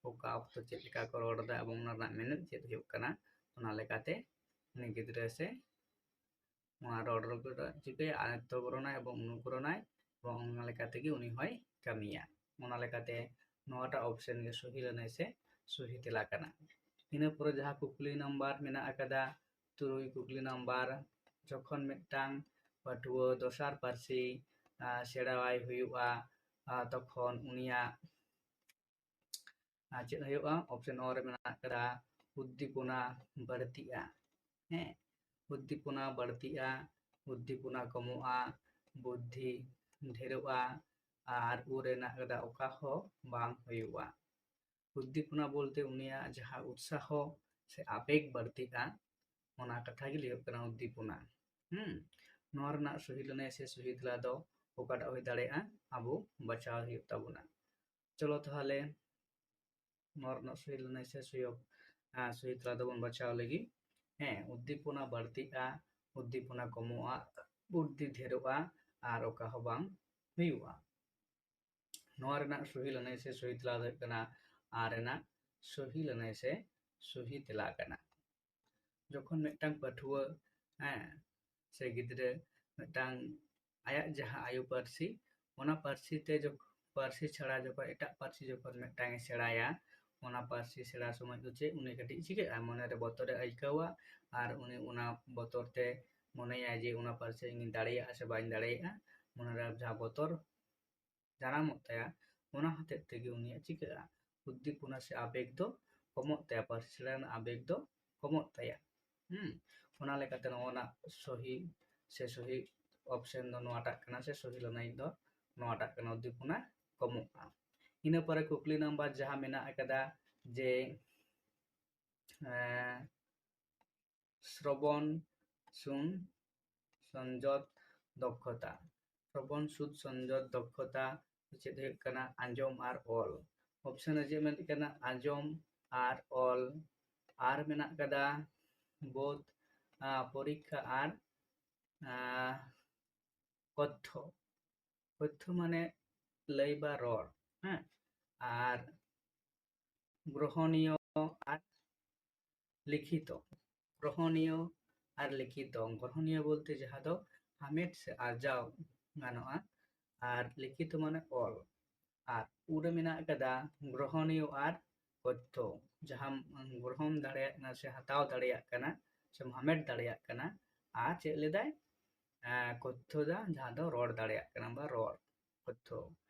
ᱚᱠᱟ ᱚᱠᱛᱚ ᱪᱮᱫ ᱞᱮᱠᱟ ᱠᱚ ᱨᱚᱲ ᱮᱫᱟ ᱮᱵᱚᱝ ᱚᱱᱟ ᱨᱮᱱᱟᱜ ᱢᱮᱱᱮᱫ ᱪᱮᱫ ᱦᱩᱭᱩᱜ ᱠᱟᱱᱟ, ᱚᱱᱟ ᱞᱮᱠᱟᱛᱮ ᱩᱱᱤ ᱜᱤᱫᱽᱨᱟᱹ ᱥᱮ ᱚᱱᱟ ᱨᱚᱲ ᱨᱚᱲ ᱪᱤᱠᱟᱹᱭᱟ, ᱟᱭᱚᱛᱛᱚ ᱯᱩᱨᱚᱱᱟᱭ ᱮᱵᱚᱝ ᱚᱱᱩᱠᱚᱨᱚᱱᱟᱭ, ᱮᱵᱚᱝ ᱚᱱᱟ ᱞᱮᱠᱟ ᱛᱮᱜᱮ ᱩᱱᱤ ᱦᱚᱸᱭ ᱠᱟᱹᱢᱤᱭᱟ᱾ ᱚᱱᱟ ᱞᱮᱠᱟᱛᱮ ᱱᱚᱣᱟᱴᱟᱜ ᱚᱯᱥᱮᱱ ᱜᱮ ᱥᱚᱦᱤ ᱞᱟᱹᱱᱟᱹᱭ ᱥᱮ ᱥᱚᱦᱤ ᱛᱮᱞᱟ ᱠᱟᱱᱟ᱾ ᱤᱱᱟᱹ ᱯᱚᱨᱮ ᱡᱟᱦᱟᱸ ᱠᱩᱠᱞᱤ ᱱᱟᱢᱵᱟᱨ ᱢᱮᱱᱟᱜ ᱟᱠᱟᱫᱟ, ᱛᱩᱨᱩᱭ ᱠᱩᱠᱞᱤ ᱱᱟᱢᱵᱟᱨ, ᱡᱚᱠᱷᱚᱱ ᱢᱤᱫᱴᱟᱝ ᱯᱟᱹᱴᱷᱩᱣᱟᱹ ᱫᱚᱥᱟᱨ ᱯᱟᱹᱨᱥᱤ ᱟᱸ, ᱥᱮᱬᱟᱣᱟᱭ ᱦᱩᱭᱩᱜᱼᱟ, ᱟᱸ, ᱛᱚᱠᱷᱚᱱ ᱩᱱᱤᱭᱟᱜ ᱟᱨ ᱪᱮᱫ ᱦᱩᱭᱩᱜᱼᱟ? ᱚᱯᱥᱮᱱ ᱚ ᱨᱮ ᱢᱮᱱᱟᱜ ᱟᱠᱟᱫᱟ ᱩᱫᱽᱫᱤᱯᱚᱱᱟ ᱵᱟᱹᱲᱛᱤᱜᱼᱟ᱾ ᱦᱮᱸ, ᱩᱫᱽᱫᱤᱯᱚᱱᱟ ᱵᱟᱹᱲᱛᱤᱜᱼᱟ, ᱩᱫᱽᱫᱤᱯᱚᱱᱟ ᱠᱚᱢᱚᱜᱼᱟ, ᱵᱩᱫᱽᱫᱷᱤ ᱰᱷᱮᱨᱚᱜᱼᱟ, ᱟᱨ ᱩᱱ ᱨᱮ ᱢᱮᱱᱟᱜ ᱟᱠᱟᱫᱟ ᱚᱠᱟ ᱦᱚᱸ ᱵᱟᱝ ᱦᱩᱭᱩᱜᱼᱟ᱾ ᱩᱫᱽᱫᱤᱯᱚᱱᱟ ᱵᱚᱞᱛᱮ ᱩᱱᱤᱭᱟᱜ ᱡᱟᱦᱟᱸ ᱩᱛᱥᱟᱦᱚ ᱥᱮ ᱟᱵᱮᱜᱽ ᱵᱟᱹᱲᱛᱤᱜᱼᱟ, ᱚᱱᱟ ᱠᱟᱛᱷᱟ ᱜᱮ ᱞᱟᱹᱭᱚᱜ ᱠᱟᱱᱟ ᱩᱫᱽᱫᱤᱯᱚᱱᱟ᱾ ᱦᱩᱸ, ᱱᱚᱣᱟ ᱨᱮᱱᱟᱜ ᱥᱚᱦᱤ ᱞᱟᱹᱱᱟᱹᱭ ᱥᱮ ᱥᱚᱦᱤ ᱛᱮᱞᱟ ᱫᱚ ᱚᱠᱟᱴᱟᱜ ᱦᱩᱭ ᱫᱟᱲᱮᱭᱟᱜᱼᱟ? ᱟᱵᱚ ᱵᱟᱪᱷᱟᱣ ᱦᱩᱭᱩᱜ ᱛᱟᱵᱚᱱᱟ᱾ ᱪᱚᱞᱚ ᱛᱟᱦᱚᱞᱮ ᱱᱚᱣᱟ ᱨᱮᱱᱟᱜ ᱥᱚᱦᱤ ᱞᱟᱹᱱᱟᱹᱭ ᱥᱮ ᱥᱚᱦᱤ, ᱟᱸ, ᱥᱚᱦᱤ ᱛᱮᱞᱟ ᱫᱚᱵᱚᱱ ᱵᱟᱪᱷᱟᱣ ᱞᱮᱜᱮ᱾ ᱦᱮᱸ, ᱩᱫᱽᱫᱤᱯᱚᱱᱟ ᱵᱟᱹᱲᱛᱤᱜᱼᱟ, ᱩᱫᱽᱫᱤᱯᱚᱱᱟ ᱠᱚᱢᱚᱜᱼᱟ, ᱵᱩᱫᱽᱫᱷᱤ ᱰᱷᱮᱨᱚᱜᱼᱟ, ᱟᱨ ᱚᱠᱟ ᱦᱚᱸ ᱵᱟᱝ ᱦᱩᱭᱩᱜᱼᱟ᱾ ᱱᱚᱣᱟ ᱨᱮᱱᱟᱜ ᱥᱚᱦᱤ ᱞᱟᱹᱱᱟᱹᱭ ᱥᱮ ᱥᱚᱦᱤ ᱛᱮᱞᱟ ᱫᱚ ᱦᱩᱭᱩᱜ ᱠᱟᱱᱟ ᱟᱨ ᱨᱮᱱᱟᱜ ᱥᱚᱦᱤ ᱞᱟᱹᱱᱟᱹᱭ ᱥᱮ ᱥᱚᱦᱤ ᱛᱮᱞᱟ ᱠᱟᱱᱟ᱾ ᱡᱚᱠᱷᱚᱱ ᱢᱤᱫᱴᱟᱝ ᱯᱟᱹᱴᱷᱩᱣᱟᱹ, ᱦᱮᱸ, ᱥᱮ ᱜᱤᱫᱽᱨᱟᱹ ᱢᱤᱫᱴᱟᱝ ᱟᱭᱟᱜ ᱡᱟᱦᱟᱸ ᱟᱭᱳ ᱯᱟᱹᱨᱥᱤ, ᱚᱱᱟ ᱯᱟᱹᱨᱥᱤ ᱛᱮ ᱡᱚᱠ-, ᱯᱟᱹᱨᱥᱤ ᱪᱷᱟᱲᱟ ᱡᱚᱠᱷᱚᱱ ᱮᱴᱟᱜ ᱯᱟᱹᱨᱥᱤ ᱡᱚᱠᱷᱚᱱ ᱢᱤᱫᱴᱟᱝ ᱮ ᱥᱮᱬᱟᱭᱟ, ᱚᱱᱟ ᱯᱟᱹᱨᱥᱤ ᱥᱮᱬᱟ ᱥᱚᱢᱚᱭ ᱫᱚ ᱪᱮᱫ ᱩᱱᱤ ᱠᱟᱹᱴᱤᱡ ᱪᱤᱠᱟᱹᱜᱼᱟ? ᱢᱚᱱᱮᱨᱮ ᱵᱚᱛᱚᱨᱮ ᱟᱹᱭᱠᱟᱹᱣᱟ, ᱟᱨ ᱩᱱᱤ ᱚᱱᱟ ᱵᱚᱛᱚᱨ ᱛᱮ ᱢᱚᱱᱮᱭᱟᱭ ᱡᱮ ᱚᱱᱟ ᱯᱟᱹᱨᱥᱤ ᱤᱧ ᱫᱟᱲᱮᱭᱟᱜᱼᱟ ᱥᱮ ᱵᱟᱹᱧ ᱫᱟᱲᱮᱭᱟᱜᱼᱟ, ᱢᱚᱱᱮᱨᱮ ᱡᱟᱦᱟᱸ ᱵᱚᱛᱚᱨ ᱡᱟᱱᱟᱢᱚᱜ ᱛᱟᱭᱟ, ᱚᱱᱟ ᱦᱚᱛᱮᱡ ᱛᱮᱜᱮ ᱩᱱᱤᱭᱟᱜ ᱪᱤᱠᱟᱹᱜᱼᱟ? ᱩᱫᱽᱫᱤᱯᱚᱱᱟ ᱥᱮ ᱟᱵᱮᱜᱽ ᱫᱚ ᱠᱚᱢᱚᱜ ᱛᱟᱭᱟ, ᱯᱟᱹᱨᱥᱤ ᱥᱮᱬᱟ ᱨᱮᱱᱟᱜ ᱟᱵᱮᱜᱽ ᱫᱚ ᱠᱚᱢᱚᱜ ᱛᱟᱭᱟ᱾ ᱦᱩᱸ, ᱚᱱᱟ ᱞᱮᱠᱟᱛᱮ ᱱᱚᱜᱼᱚ ᱱᱟ ᱥᱚᱦᱤ ᱥᱮ ᱥᱚᱦᱤ ᱚᱯᱥᱮᱱ ᱫᱚ ᱱᱚᱣᱟᱴᱟᱜ ᱠᱟᱱᱟ, ᱥᱮ ᱥᱚᱦᱤ ᱞᱟᱹᱱᱟᱹᱭ ᱫᱚ ᱱᱚᱣᱟᱴᱟᱜ ᱠᱟᱱᱟ, ᱩᱫᱽᱫᱤᱯᱚᱱᱟ ᱠᱚᱢᱚᱜᱼᱟ᱾ ᱤᱱᱟᱹ ᱯᱚᱨᱮ ᱠᱩᱠᱞᱤ ᱱᱟᱢᱵᱟᱨ ᱡᱟᱦᱟᱸ ᱢᱮᱱᱟᱜ ᱟᱠᱟᱫᱟ ᱡᱮ, ᱮᱸ, ᱥᱨᱚᱵᱚᱱ ᱥᱩᱱ ᱥᱚᱱᱡᱚᱛ ᱫᱚᱠᱷᱚᱛᱟ᱾ ᱥᱨᱚᱵᱚᱱ ᱥᱩᱫ ᱥᱚᱱᱡᱚᱛ ᱫᱚᱠᱷᱚᱛᱟ ᱪᱮᱫ ᱦᱩᱭᱩᱜ ᱠᱟᱱᱟ? ᱟᱸᱡᱚᱢ ᱟᱨ ᱚᱞ᱾ ᱚᱯᱥᱮᱱ ᱨᱮ ᱪᱮᱫ ᱢᱮᱱᱟᱜ ᱠᱟᱱᱟ? ᱟᱸᱡᱚᱢ ᱟᱨ ᱚᱞ᱾ ᱟᱨ ᱢᱮᱱᱟᱜ ᱠᱟᱫᱟ ᱵᱳᱫᱷ, ᱟᱸ, ᱯᱚᱨᱤᱠᱠᱷᱟ ᱟᱨ, ᱟᱸ, ᱠᱚᱛᱛᱷᱚ᱾ ᱠᱚᱛᱛᱷᱚ ᱢᱟᱱᱮ ᱞᱟᱹᱭ ᱵᱟ ᱨᱚᱲ, ᱦᱮᱸ᱾ ᱟᱨ ᱜᱨᱚᱦᱚᱱᱤᱭᱚ ᱟᱨ ᱞᱤᱠᱷᱤᱛᱚ᱾ ᱜᱨᱚᱦᱚᱱᱤᱭᱚ ᱟᱨ ᱞᱤᱠᱷᱤᱛᱚ᱾ ᱜᱨᱚᱦᱚᱱᱤᱭᱚ ᱵᱚᱞᱛᱮ ᱡᱟᱦᱟᱸ ᱫᱚ ᱦᱟᱢᱮᱴ ᱥᱮ ᱟᱨᱡᱟᱣ ᱜᱟᱱᱚᱜᱼᱟ, ᱟᱨ ᱞᱤᱠᱷᱤᱛᱚ ᱢᱟᱱᱮ ᱚᱞ᱾ ᱟᱨ ᱩᱨᱮ ᱢᱮᱱᱟᱜ ᱟᱠᱟᱫᱟ ᱜᱨᱚᱦᱚᱱᱤᱭᱚ ᱟᱨ ᱠᱚᱛᱛᱷᱚ, ᱡᱟᱦᱟᱸᱢ ᱜᱨᱚᱦᱚᱱ ᱫᱟᱲᱮᱭᱟᱜ ᱠᱟᱱᱟ ᱥᱮ ᱦᱟᱛᱟᱣ ᱫᱟᱲᱮᱭᱟᱜ ᱠᱟᱱᱟ ᱥᱮᱢ ᱦᱟᱢᱮᱴ ᱫᱟᱲᱮᱭᱟᱜ ᱠᱟᱱᱟ᱾ ᱟᱨ ᱪᱮᱫ ᱞᱮᱫᱟᱭ? ᱟᱸ, ᱠᱚᱛᱛᱷᱚ ᱫᱟ, ᱡᱟᱦᱟᱸ ᱫᱚ ᱨᱚᱲ ᱫᱟᱲᱮᱭᱟᱜ ᱠᱟᱱᱟ ᱵᱟ ᱨᱚᱲ, ᱠᱚᱛᱛᱷᱚ᱾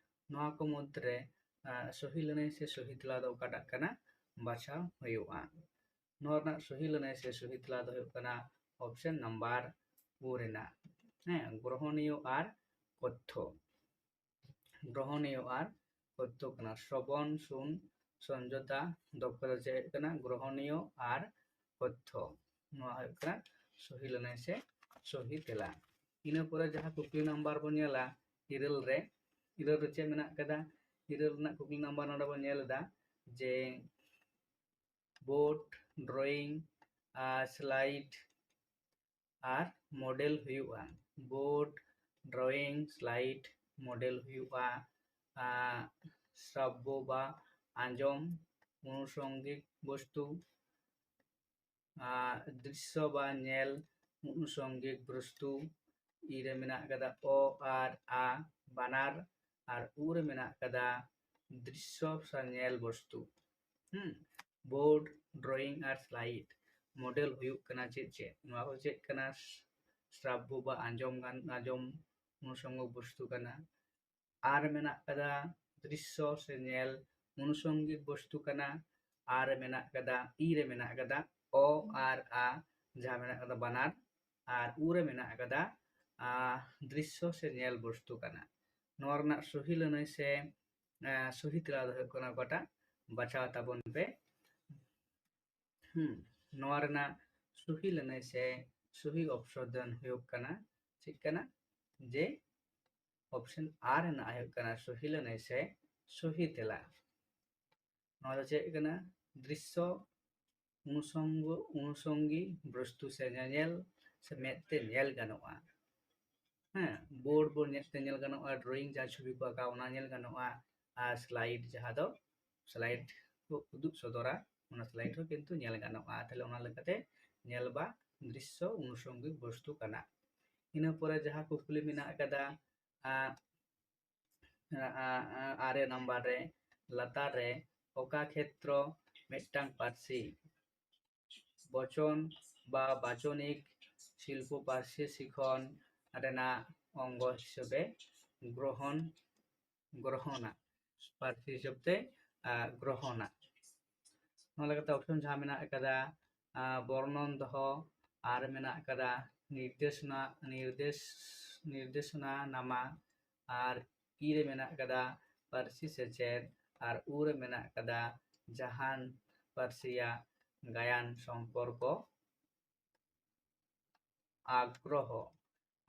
ᱱᱚᱣᱟ ᱠᱚ ᱢᱩᱫᱽᱨᱮ, ᱟᱸ, ᱥᱚᱦᱤ ᱞᱟᱹᱱᱟᱹᱭ ᱥᱮ ᱥᱚᱦᱤ ᱛᱮᱞᱟ ᱫᱚ ᱚᱠᱟᱴᱟᱜ ᱠᱟᱱᱟ? ᱵᱟᱪᱷᱟᱣ ᱦᱩᱭᱩᱜᱼᱟ᱾ ᱱᱚᱣᱟ ᱨᱮᱱᱟᱜ ᱥᱚᱦᱤ ᱞᱟᱹᱱᱟᱹᱭ ᱥᱮ ᱥᱚᱦᱤ ᱛᱮᱞᱟ ᱫᱚ ᱦᱩᱭᱩᱜ ᱠᱟᱱᱟ option number ᱳ ᱨᱮᱱᱟᱜ, ᱦᱮᱸ, ᱜᱨᱚᱦᱚᱱᱤᱭᱚ ᱟᱨ ᱠᱚᱛᱛᱷᱚ᱾ ᱜᱨᱚᱦᱚᱱᱤᱭᱚ ᱟᱨ ᱠᱚᱛᱛᱷᱚ ᱠᱟᱱᱟ᱾ ᱥᱨᱚᱵᱚᱱ, ᱥᱩᱱ, ᱥᱚᱢᱡᱷᱚᱛᱟ, ᱫᱚᱠᱠᱷᱚᱛᱟ ᱪᱮᱫ ᱦᱩᱭᱩᱜ ᱠᱟᱱᱟ? ᱜᱨᱚᱦᱚᱱᱤᱭᱚ ᱟᱨ ᱠᱚᱛᱛᱷᱚ᱾ ᱱᱚᱣᱟ ᱦᱩᱭᱩᱜ ᱠᱟᱱᱟ ᱥᱚᱦᱤ ᱞᱟᱹᱱᱟᱹᱭ ᱥᱮ ᱥᱚᱦᱤ ᱛᱮᱞᱟ᱾ ᱤᱱᱟᱹ ᱯᱚᱨᱮ ᱡᱟᱦᱟᱸ ᱠᱩᱠᱞᱤ ᱱᱟᱢᱵᱟᱨ ᱵᱚᱱ ᱧᱮᱞᱟ ᱤᱨᱟᱹᱞ ᱨᱮ, ᱤᱨᱟᱹᱞ ᱨᱮ ᱪᱮᱫ ᱢᱮᱱᱟᱜ ᱠᱟᱫᱟ? ᱤᱨᱟᱹᱞ ᱨᱮᱱᱟᱜ ᱠᱩᱠᱞᱤ ᱱᱟᱢᱵᱟᱨ ᱱᱚᱰᱮ ᱵᱚᱱ ᱧᱮᱞ ᱮᱫᱟ ᱡᱮ board, drawing ᱟᱨ slide ᱟᱨ model ᱦᱩᱭᱩᱜᱼᱟ᱾ board, drawing, slide, model ᱦᱩᱭᱩᱜᱼᱟ᱾ ᱟᱨ ᱥᱨᱟᱵᱵᱚ ᱵᱟ ᱟᱸᱡᱚᱢ, ᱚᱱᱩᱥᱚᱝᱜᱤᱠ ᱵᱚᱥᱛᱩ, ᱟᱨ ᱫᱨᱤᱥᱥᱚ ᱵᱟ ᱧᱮᱞ, ᱚᱱᱩᱥᱚᱝᱜᱤᱠ ᱵᱚᱥᱛᱩ᱾ ᱤ ᱨᱮ ᱢᱮᱱᱟᱜ ᱠᱟᱫᱟ ᱚ ᱟᱨ ᱟ ᱵᱟᱱᱟᱨ, ᱟᱨ ᱩ ᱨᱮ ᱢᱮᱱᱟᱜ ᱠᱟᱫᱟ ᱫᱨᱤᱥᱥᱚ ᱥᱮ ᱧᱮᱞ ᱵᱚᱥᱛᱩ᱾ ᱦᱩᱸ, board, drawing ᱟᱨ slide, model ᱦᱩᱭᱩᱜ ᱠᱟᱱᱟ ᱪᱮᱫ ᱪᱮᱫ? ᱱᱚᱣᱟ ᱠᱚ ᱪᱮᱫ ᱠᱟᱱᱟ? ᱥᱨᱟᱵᱵᱚ ᱵᱟ ᱟᱸᱡᱚᱢ ᱜᱟᱱ, ᱟᱸᱡᱚᱢ ᱚᱱᱩᱥᱚᱝᱜᱚ ᱵᱚᱥᱛᱩ ᱠᱟᱱᱟ᱾ ᱟᱨ ᱢᱮᱱᱟᱜ ᱠᱟᱫᱟ ᱫᱨᱤᱥᱥᱚ ᱥᱮ ᱧᱮᱞ ᱚᱱᱩᱥᱚᱝᱜᱤᱠ ᱵᱚᱥᱛᱩ ᱠᱟᱱᱟ᱾ ᱟᱨ ᱨᱮ ᱢᱮᱱᱟᱜ ᱠᱟᱫᱟ, ᱤ ᱨᱮ ᱢᱮᱱᱟᱜ ᱠᱟᱫᱟ ᱚ ᱟᱨ ᱟ, ᱡᱟᱦᱟᱸ ᱢᱮᱱᱟᱜ ᱠᱟᱫᱟ ᱵᱟᱱᱟᱨ, ᱟᱨ ᱩ ᱨᱮ ᱢᱮᱱᱟᱜ ᱠᱟᱫᱟ, ᱟ, ᱫᱨᱤᱥᱥᱚ ᱥᱮ ᱧᱮᱞ ᱵᱚᱥᱛᱩ ᱠᱟᱱᱟ᱾ ᱱᱚᱣᱟ ᱨᱮᱱᱟᱜ ᱥᱚᱦᱤ ᱞᱟᱹᱱᱟᱹᱭ ᱥᱮ, ᱟ, ᱥᱚᱦᱤ ᱛᱮᱞᱟ ᱫᱚ ᱦᱩᱭᱩᱜ ᱠᱟᱱᱟ ᱚᱠᱟᱴᱟᱜ? ᱵᱟᱪᱷᱟᱣ ᱛᱟᱵᱚᱱ ᱯᱮ᱾ ᱦᱩᱸ, ᱱᱚᱣᱟ ᱨᱮᱱᱟᱜ ᱥᱚᱦᱤ ᱞᱟᱹᱱᱟᱹᱭ ᱥᱮ ᱥᱚᱦᱤ ᱚᱯᱥᱚᱫᱚᱱ ᱦᱩᱭᱩᱜ ᱠᱟᱱᱟ, ᱪᱮᱫ ᱠᱟᱱᱟ? ᱡᱮ option ᱟᱨ ᱨᱮᱱᱟᱜ ᱦᱩᱭᱩᱜ ᱠᱟᱱᱟ ᱥᱚᱦᱤ ᱞᱟᱹᱱᱟᱹᱭ ᱥᱮ ᱥᱚᱦᱤ ᱛᱮᱞᱟ᱾ ᱱᱚᱣᱟ ᱫᱚ ᱪᱮᱫ ᱠᱟᱱᱟ? ᱫᱨᱤᱥᱥᱚ ᱚᱱᱩᱥᱚᱝᱜᱚ, ᱚᱱᱩᱥᱚᱝᱜᱤ ᱵᱚᱥᱛᱩ ᱥᱮ ᱧᱮᱧᱮᱞ ᱥᱮ ᱢᱮᱫ ᱛᱮ ᱧᱮᱞ ᱜᱟᱱᱚᱜᱼᱟ᱾ ᱦᱮᱸ, ᱵᱳᱨᱰ ᱵᱳᱨᱰ ᱧᱮᱞ ᱛᱮ ᱧᱮᱞ ᱜᱟᱱᱚᱜᱼᱟ, ᱰᱨᱚᱭᱤᱝ ᱡᱟᱦᱟᱸ ᱪᱷᱚᱵᱤ ᱠᱚ ᱟᱸᱠᱟᱣ ᱚᱱᱟ ᱧᱮᱞ ᱜᱟᱱᱚᱜᱼᱟ, ᱟᱨ ᱥᱞᱟᱭᱤᱰ ᱡᱟᱦᱟᱸ ᱫᱚ ᱥᱞᱟᱭᱤᱰ ᱠᱚ ᱩᱫᱩᱜ ᱥᱚᱫᱚᱨᱟ ᱚᱱᱟ ᱥᱞᱟᱭᱤᱰ ᱦᱚᱸ ᱠᱤᱱᱛᱩ ᱧᱮᱞ ᱜᱟᱱᱚᱜᱼᱟ᱾ ᱛᱟᱦᱞᱮ ᱚᱱᱟ ᱞᱮᱠᱟᱛᱮ ᱧᱮᱞ ᱵᱟ ᱫᱨᱤᱥᱥᱚ ᱚᱱᱩᱥᱚᱝᱜᱤᱠ ᱵᱚᱥᱛᱩ ᱠᱟᱱᱟ᱾ ᱤᱱᱟᱹ ᱯᱚᱨᱮ ᱡᱟᱦᱟᱸ ᱠᱩᱠᱞᱤ ᱢᱮᱱᱟᱜ ᱟᱠᱟᱫᱟ, ᱟᱨᱮ ᱱᱟᱢᱵᱟᱨ ᱨᱮ, ᱞᱟᱛᱟᱨ ᱨᱮ ᱚᱠᱟ ᱠᱷᱮᱛᱨᱚ ᱢᱤᱫᱴᱟᱝ ᱯᱟᱹᱨᱥᱤ ᱵᱚᱪᱚᱱ ᱵᱟ ᱵᱟᱪᱚᱱᱤᱠ ᱥᱤᱞᱯᱚ ᱯᱟᱹᱨᱥᱤ ᱥᱤᱠᱷᱚᱱ ᱨᱮᱱᱟᱜ ᱚᱝᱜᱚ ᱦᱤᱥᱟᱹᱵᱮ ᱜᱨᱚᱦᱚᱱ ᱜᱨᱚᱦᱚᱱᱟ, ᱯᱟᱹᱨᱥᱤ ᱦᱤᱥᱟᱹᱵ ᱛᱮ ᱜᱨᱚᱦᱚᱱᱟ᱾ ᱱᱚᱣᱟ ᱞᱮᱠᱟᱛᱮ ᱚᱯᱥᱚᱱ ᱡᱟᱦᱟᱸ ᱢᱮᱱᱟᱜ ᱟᱠᱟᱫᱟ, ᱵᱚᱨᱱᱚᱱ ᱫᱚᱦᱚ, ᱟᱨ ᱢᱮᱱᱟᱜ ᱟᱠᱟᱫᱟ ᱱᱤᱨᱫᱮᱥᱚᱱᱟ, ᱱᱤᱨᱫᱮᱥ ᱱᱤᱨᱫᱮᱥᱚᱱᱟ ᱱᱟᱢᱟ, ᱟᱨ ᱤ ᱨᱮ ᱢᱮᱱᱟᱜ ᱟᱠᱟᱫᱟ ᱯᱟᱹᱨᱥᱤ ᱥᱮᱪᱮᱫ, ᱟᱨ ᱩ ᱨᱮ ᱢᱮᱱᱟᱜ ᱟᱠᱟᱫᱟ ᱡᱟᱦᱟᱱ ᱯᱟᱹᱨᱥᱤᱭᱟᱜ ᱜᱟᱭᱟᱱ ᱥᱚᱢᱯᱚᱨᱠᱚ ᱟᱜᱽᱨᱚᱦᱚ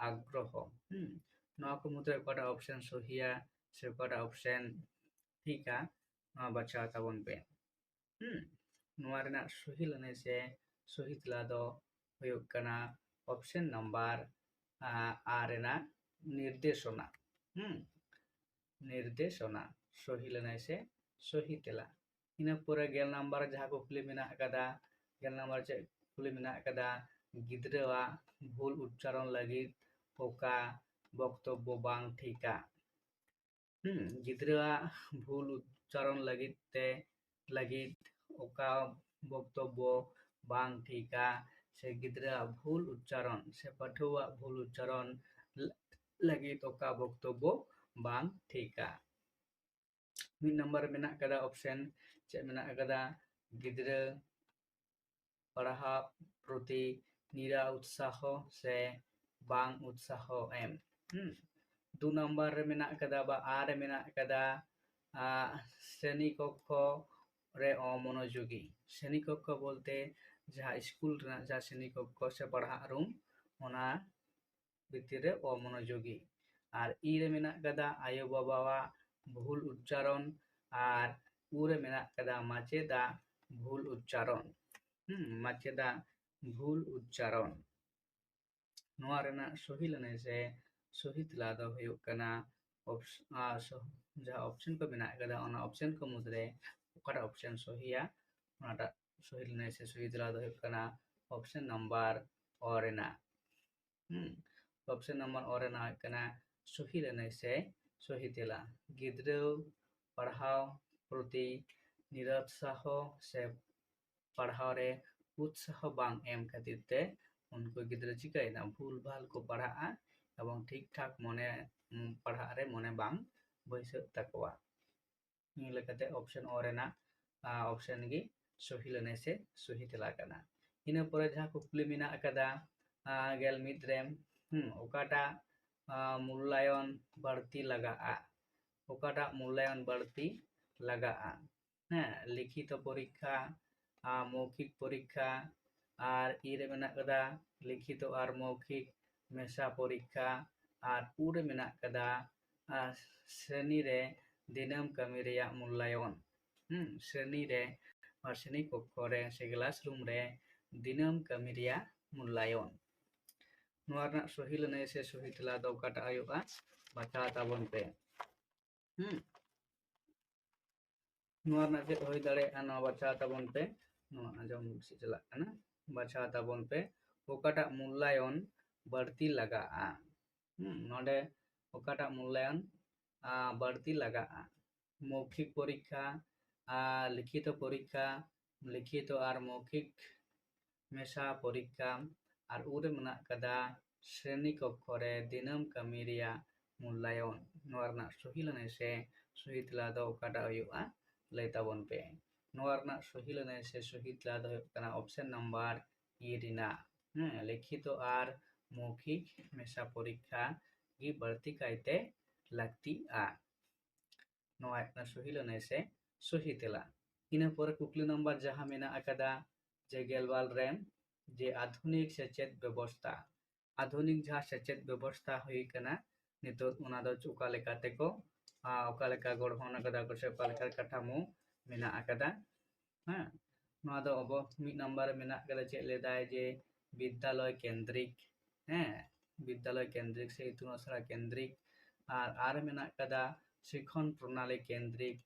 ᱟᱜᱽᱨᱚᱦᱚ᱾ ᱦᱩᱸ, ᱱᱚᱣᱟ ᱠᱚ ᱢᱩᱫᱽᱨᱮ ᱚᱠᱟᱴᱟᱜ ᱚᱯᱥᱮᱱ ᱥᱚᱦᱤᱭᱟ ᱥᱮ ᱚᱠᱟᱴᱟᱜ ᱚᱯᱥᱮᱱ ᱴᱷᱤᱠᱟ, ᱱᱚᱣᱟ ᱵᱟᱪᱷᱟᱣ ᱛᱟᱵᱚᱱ ᱯᱮ᱾ ᱦᱩᱸ, ᱱᱚᱣᱟ ᱨᱮᱱᱟᱜ ᱥᱚᱦᱤ ᱞᱟᱹᱱᱟᱹᱭ ᱥᱮ ᱥᱚᱦᱤ ᱛᱮᱞᱟ ᱫᱚ ᱦᱩᱭᱩᱜ ᱠᱟᱱᱟ ᱚᱯᱥᱮᱱ ᱱᱟᱢᱵᱟᱨ ᱟᱨ ᱨᱮᱱᱟᱜ ᱱᱤᱨᱫᱮᱥᱚᱱᱟ᱾ ᱦᱩᱸ, ᱱᱤᱨᱫᱮᱥᱚᱱᱟ, ᱥᱚᱦᱤ ᱞᱟᱹᱱᱟᱹᱭ ᱥᱮ ᱥᱚᱦᱤ ᱛᱮᱞᱟ᱾ ᱤᱱᱟᱹ ᱯᱚᱨᱮ ᱜᱮᱞ ᱱᱟᱢᱵᱟᱨ ᱡᱟᱦᱟᱸ ᱠᱩᱠᱞᱤ ᱢᱮᱱᱟᱜ ᱟᱠᱟᱫᱟ, ᱜᱮᱞ ᱱᱟᱢᱵᱟᱨ ᱪᱮᱫ ᱠᱩᱠᱞᱤ ᱢᱮᱱᱟᱜ ᱟᱠᱟᱫᱟ? ᱜᱤᱫᱽᱨᱟᱹᱣᱟᱜ ᱵᱷᱩᱞ ᱩᱪᱪᱟᱨᱚᱱ ᱞᱟᱹᱜᱤᱫ ᱚᱠᱟ ᱵᱚᱠᱛᱚᱵᱵᱚ ᱵᱟᱝ ᱴᱷᱤᱠᱟ? ᱦᱩᱸ, ᱜᱤᱫᱽᱨᱟᱹᱣᱟᱜ ᱵᱷᱩᱞ ᱩᱪᱪᱟᱨᱚᱱ ᱞᱟᱹᱜᱤᱫ ᱛᱮ, ᱞᱟᱹᱜᱤᱫ ᱚᱠᱟ ᱵᱚᱠᱛᱚᱵᱵᱚ ᱵᱟᱝ ᱴᱷᱤᱠᱟ? ᱥᱮ ᱜᱤᱫᱽᱨᱟᱹᱣᱟᱜ ᱵᱷᱩᱞ ᱩᱪᱪᱟᱨᱚᱱ ᱥᱮ ᱯᱟᱹᱴᱷᱩᱣᱟᱹᱣᱟᱜ ᱵᱷᱩᱞ ᱩᱪᱪᱟᱨᱚᱱ ᱞᱟᱹᱜᱤᱫ ᱚᱠᱟ ᱵᱚᱠᱛᱚᱵᱵᱚ ᱵᱟᱝ ᱴᱷᱤᱠᱟ? ᱢᱤᱫ ᱱᱟᱢᱵᱟᱨ ᱨᱮ ᱢᱮᱱᱟᱜ ᱟᱠᱟᱫᱟ ᱚᱯᱥᱮᱱ, ᱪᱮᱫ ᱢᱮᱱᱟᱜ ᱟᱠᱟᱫᱟ? ᱜᱤᱫᱽᱨᱟᱹ ᱯᱟᱲᱦᱟᱜ ᱯᱨᱚᱛᱤ ᱱᱤᱨᱟ ᱩᱛᱥᱟᱦᱚ ᱥᱮ ᱵᱟᱝ ᱩᱛᱥᱟᱦᱚ ᱮᱢ᱾ ᱦᱩᱸ, ᱫᱩ ᱱᱟᱢᱵᱟᱨ ᱨᱮ ᱢᱮᱱᱟᱜ ᱟᱠᱟᱫᱟ ᱵᱟ ᱟ ᱨᱮ ᱢᱮᱱᱟᱜ ᱟᱠᱟᱫᱟ, ᱟ, ᱥᱨᱮᱱᱤ ᱠᱚᱠᱠᱷᱚ ᱨᱮ ᱚᱢᱚᱱᱳᱡᱳᱜᱤ᱾ ᱥᱨᱮᱱᱤ ᱠᱚᱠᱠᱷᱚ ᱵᱚᱞᱛᱮ ᱡᱟᱦᱟᱸ ᱥᱠᱩᱞ ᱨᱮᱱᱟᱜ ᱡᱟᱦᱟᱸ ᱥᱨᱮᱱᱤ ᱠᱚᱠᱠᱷᱚ ᱥᱮ ᱯᱟᱲᱦᱟᱜ ᱨᱩᱢ, ᱚᱱᱟ ᱵᱷᱤᱛᱤᱨ ᱨᱮ ᱚᱢᱚᱱᱳᱡᱳᱜᱤ᱾ ᱟᱨ ᱤ ᱨᱮ ᱢᱮᱱᱟᱜ ᱟᱠᱟᱫᱟ ᱟᱭᱳᱼᱵᱟᱵᱟᱣᱟᱜ ᱵᱷᱩᱞ ᱩᱪᱪᱟᱨᱚᱱ ᱟᱨ ᱩ ᱨᱮ ᱢᱮᱱᱟᱜ ᱟᱠᱟᱫᱟ ᱢᱟᱪᱮᱫᱟᱜ ᱵᱷᱩᱞ ᱩᱪᱪᱟᱨᱚᱱ᱾ ᱦᱩᱸ, ᱢᱟᱪᱮᱫᱟᱜ ᱵᱷᱩᱞ ᱩᱪᱪᱟᱨᱚᱱ᱾ ᱱᱚᱣᱟ ᱨᱮᱱᱟᱜ ᱥᱚᱦᱤ ᱞᱟᱹᱱᱟᱹᱭ ᱥᱮ ᱥᱚᱦᱤ ᱛᱮᱞᱟ ᱫᱚ ᱦᱩᱭᱩᱜ ᱠᱟᱱᱟ option, ᱟᱨ ᱥᱚ-, ᱡᱟᱦᱟᱸ option ᱠᱚ ᱢᱮᱱᱟᱜ ᱟᱠᱟᱫᱟ, ᱚᱱᱟ option ᱠᱚ ᱢᱩᱫᱽᱨᱮ ᱚᱠᱟᱴᱟᱜ option ᱥᱚᱦᱤᱭᱟ, ᱚᱱᱟᱴᱟᱜ ᱥᱚᱦᱤ ᱞᱟᱹᱱᱟᱹᱭ ᱥᱮ ᱥᱚᱦᱤ ᱛᱮᱞᱟ ᱫᱚ ᱦᱩᱭᱩᱜ ᱠᱟᱱᱟ option number ᱚ ᱨᱮᱱᱟᱜ᱾ ᱦᱩᱸ, option number ᱚ ᱨᱮᱱᱟᱜ ᱦᱩᱭᱩᱜ ᱠᱟᱱᱟ ᱥᱚᱦᱤ ᱞᱟᱹᱱᱟᱹᱭ ᱥᱮ ᱥᱚᱦᱤ ᱛᱮᱞᱟ᱾ ᱜᱤᱫᱽᱨᱟᱹ ᱯᱟᱲᱦᱟᱣ ᱯᱨᱚᱛᱤ ᱱᱤᱨᱩᱛᱥᱟᱦᱚ ᱥᱮ ᱯᱟᱲᱦᱟᱣ ᱨᱮ ᱩᱛᱥᱟᱦᱚ ᱵᱟᱝ ᱮᱢ ᱠᱷᱟᱹᱛᱤᱨ ᱛᱮ ᱩᱱᱠᱩ ᱜᱤᱫᱽᱨᱟᱹ ᱪᱤᱠᱟᱹᱭᱮᱱᱟ, ᱵᱷᱩᱞ ᱵᱷᱟᱞ ᱠᱚ ᱯᱟᱲᱦᱟᱜᱼᱟ ᱮᱵᱚᱝ ᱴᱷᱤᱠ ᱴᱷᱟᱠ ᱢᱚᱱᱮ, ᱩᱢ, ᱯᱟᱲᱦᱟᱜ ᱨᱮ ᱢᱚᱱᱮ ᱵᱟᱝ ᱵᱟᱹᱭᱥᱟᱹᱜ ᱛᱟᱠᱚᱣᱟ᱾ ᱱᱤᱭᱟᱹ ᱞᱮᱠᱟᱛᱮ option ᱚ ᱨᱮᱱᱟᱜ, ᱟ, option ᱜᱮ ᱥᱚᱦᱤ ᱞᱟᱹᱱᱟᱹᱭ ᱥᱮ ᱥᱚᱦᱤ ᱛᱮᱞᱟ ᱠᱟᱱᱟ᱾ ᱤᱱᱟᱹ ᱯᱚᱨᱮ ᱡᱟᱦᱟᱸ ᱠᱩᱠᱞᱤ ᱢᱮᱱᱟᱜ ᱟᱠᱟᱫᱟ, ᱟ, ᱜᱮᱞ ᱢᱤᱫ ᱨᱮ, ᱦᱩᱸ, ᱚᱠᱟᱴᱟᱜ, ᱟ, ᱢᱩᱞᱞᱟᱭᱚᱱ ᱵᱟᱹᱲᱛᱤ ᱞᱟᱜᱟᱜᱼᱟ? ᱚᱠᱟᱴᱟᱜ ᱢᱩᱞᱞᱟᱭᱚᱱ ᱵᱟᱹᱲᱛᱤ ᱞᱟᱜᱟᱜᱼᱟ? ᱦᱮᱸ, ᱞᱤᱠᱷᱤᱛᱚ ᱯᱚᱨᱤᱠᱠᱷᱟ, ᱟ, ᱢᱳᱣᱠᱷᱤᱠ ᱯᱚᱨᱤᱠᱠᱷᱟ, ᱟᱨ ᱤ ᱨᱮ ᱢᱮᱱᱟᱜ ᱠᱟᱫᱟ ᱞᱤᱠᱷᱤᱛᱚ ᱟᱨ ᱢᱳᱣᱠᱷᱤᱠ ᱢᱮᱥᱟ ᱯᱚᱨᱤᱠᱠᱷᱟ, ᱟᱨ ᱩ ᱨᱮ ᱢᱮᱱᱟᱜ ᱠᱟᱫᱟ, ᱟ, ᱥᱨᱮᱱᱤ ᱨᱮ ᱫᱤᱱᱟᱹᱢ ᱠᱟᱹᱢᱤ ᱨᱮᱭᱟᱜ ᱢᱩᱞᱞᱟᱭᱚᱱ᱾ ᱦᱩᱸ, ᱥᱨᱮᱱᱤ ᱨᱮ, ᱟᱨ ᱥᱨᱮᱱᱤ ᱠᱚᱠᱠᱷᱚ ᱨᱮ ᱥᱮ classroom ᱨᱮ ᱫᱤᱱᱟᱹᱢ ᱠᱟᱹᱢᱤ ᱨᱮᱭᱟᱜ ᱢᱩᱞᱞᱟᱭᱚᱱ᱾ ᱱᱚᱣᱟ ᱨᱮᱱᱟᱜ ᱥᱚᱦᱤ ᱞᱟᱹᱱᱟᱹᱭ ᱥᱮ ᱥᱚᱦᱤ ᱛᱮᱞᱟ ᱫᱚ ᱚᱠᱟᱴᱟᱜ ᱦᱩᱭᱩᱜᱼᱟ? ᱵᱟᱪᱷᱟᱣ ᱛᱟᱵᱚᱱ ᱯᱮ᱾ ᱦᱩᱸ᱾ ᱱᱚᱣᱟ ᱨᱮᱱᱟᱜ ᱪᱮᱫ ᱦᱩᱭ ᱫᱟᱲᱮᱭᱟᱜᱼᱟ? ᱱᱚᱣᱟ ᱵᱟᱪᱷᱟᱣ ᱛᱟᱵᱚᱱ ᱯᱮ᱾ ᱱᱚᱣᱟ ᱟᱸᱡᱚᱢ ᱥᱮ ᱪᱟᱞᱟᱜ ᱠᱟᱱᱟ, ᱵᱟᱪᱷᱟᱣ ᱛᱟᱵᱚᱱ ᱯᱮ᱾ ᱚᱠᱟᱴᱟᱜ ᱢᱩᱞᱞᱟᱭᱚᱱ ᱵᱟᱹᱲᱛᱤ ᱞᱟᱜᱟᱜᱼᱟ? ᱦᱩᱸ, ᱱᱚᱰᱮ ᱚᱠᱟᱴᱟᱜ ᱢᱩᱞᱞᱟᱭᱚᱱ, ᱟ, ᱵᱟᱹᱲᱛᱤ ᱞᱟᱜᱟᱜᱼᱟ? ᱢᱳᱣᱠᱷᱤᱠ ᱯᱚᱨᱤᱠᱠᱷᱟ, ᱟ, ᱞᱤᱠᱷᱤᱛᱚ ᱯᱚᱨᱤᱠᱠᱷᱟ, ᱞᱤᱠᱷᱤᱛᱚ ᱟᱨ ᱢᱳᱣᱠᱷᱤᱠ ᱢᱮᱥᱟ ᱯᱚᱨᱤᱠᱠᱷᱟ, ᱟᱨ ᱩ ᱨᱮ ᱢᱮᱱᱟᱜ ᱠᱟᱫᱟ ᱥᱨᱮᱱᱤ ᱠᱚᱠᱠᱷᱚ ᱨᱮ ᱫᱤᱱᱟᱹᱢ ᱠᱟᱹᱢᱤ ᱨᱮᱭᱟᱜ ᱢᱩᱞᱞᱟᱭᱚᱱ᱾ ᱱᱚᱣᱟ ᱨᱮᱱᱟᱜ ᱥᱚᱦᱤ ᱞᱟᱹᱱᱟᱹᱭ ᱥᱮ ᱥᱚᱦᱤ ᱛᱮᱞᱟ ᱫᱚ ᱚᱠᱟᱴᱟᱜ ᱦᱩᱭᱩᱜᱼᱟ? ᱞᱟᱹᱭ ᱛᱟᱵᱚᱱ ᱯᱮ᱾ ᱱᱚᱣᱟ ᱨᱮᱱᱟᱜ ᱥᱚᱦᱤ ᱞᱟᱹᱱᱟᱹᱭ ᱥᱮ ᱥᱚᱦᱤ ᱛᱮᱞᱟ ᱫᱚ ᱦᱩᱭᱩᱜ ᱠᱟᱱᱟ option number ᱤ ᱨᱮᱱᱟᱜ, ᱦᱮᱸ, ᱞᱤᱠᱷᱤᱛᱚ ᱟᱨ ᱢᱳᱣᱠᱷᱤᱠ ᱢᱮᱥᱟ ᱯᱚᱨᱤᱠᱠᱷᱟ ᱜᱮ ᱵᱟᱹᱲᱛᱤ ᱠᱟᱭᱛᱮ ᱞᱟᱹᱠᱛᱤᱜᱼᱟ᱾ ᱱᱚᱣᱟ ᱦᱩᱭᱩᱜ ᱠᱟᱱᱟ ᱥᱚᱦᱤ ᱞᱟᱹᱱᱟᱹᱭ ᱥᱮ ᱥᱚᱦᱤ ᱛᱮᱞᱟ᱾ ᱤᱱᱟᱹ ᱯᱚᱨᱮ ᱠᱩᱠᱞᱤ ᱱᱚᱢᱵᱚᱨ ᱡᱟᱦᱟᱸ ᱢᱮᱱᱟᱜ ᱟᱠᱟᱫᱟ ᱡᱮ ᱜᱮᱞᱵᱟᱨ ᱨᱮ, ᱡᱮ ᱟᱫᱷᱩᱱᱤᱠ ᱥᱮᱪᱮᱫ ᱵᱮᱵᱚᱥᱛᱷᱟ, ᱟᱫᱷᱩᱱᱤᱠ ᱡᱟᱦᱟᱸ ᱥᱮᱪᱮᱫ ᱵᱮᱵᱚᱥᱛᱷᱟ ᱦᱩᱭ ᱠᱟᱱᱟ ᱱᱤᱛᱚᱜ, ᱚᱱᱟ ᱫᱚ ᱚᱠᱟ ᱞᱮᱠᱟ ᱛᱮᱠᱚ, ᱟ, ᱚᱠᱟ ᱞᱮᱠᱟ ᱜᱚᱲᱦᱚᱱ ᱟᱠᱟᱫᱟ ᱠᱚ ᱥᱮ ᱚᱠᱟ ᱞᱮᱠᱟ ᱠᱟᱴᱷᱟᱢᱳ ᱢᱮᱱᱟᱜ ᱟᱠᱟᱫᱟ᱾ ᱦᱮᱸ, ᱱᱚᱣᱟ ᱫᱚ ᱟᱵᱚ ᱢᱤᱫ ᱱᱟᱢᱵᱟᱨ ᱨᱮ ᱢᱮᱱᱟᱜ ᱟᱠᱟᱫᱟ, ᱪᱮᱫ ᱞᱟᱹᱭ ᱫᱟᱭ ᱡᱮ ᱵᱤᱫᱽᱫᱟᱞᱚᱭ ᱠᱮᱱᱫᱨᱤᱠ, ᱦᱮᱸ, ᱵᱤᱫᱽᱫᱟᱞᱚᱭ ᱠᱮᱱᱫᱨᱤᱠ ᱥᱮ ᱤᱛᱩᱱ ᱟᱥᱲᱟ ᱠᱮᱱᱫᱨᱤᱠ, ᱟᱨ ᱟᱨ ᱢᱮᱱᱟᱜ ᱠᱟᱫᱟ ᱥᱤᱠᱷᱚᱱ ᱯᱨᱚᱱᱟᱞᱤ ᱠᱮᱱᱫᱨᱤᱠ,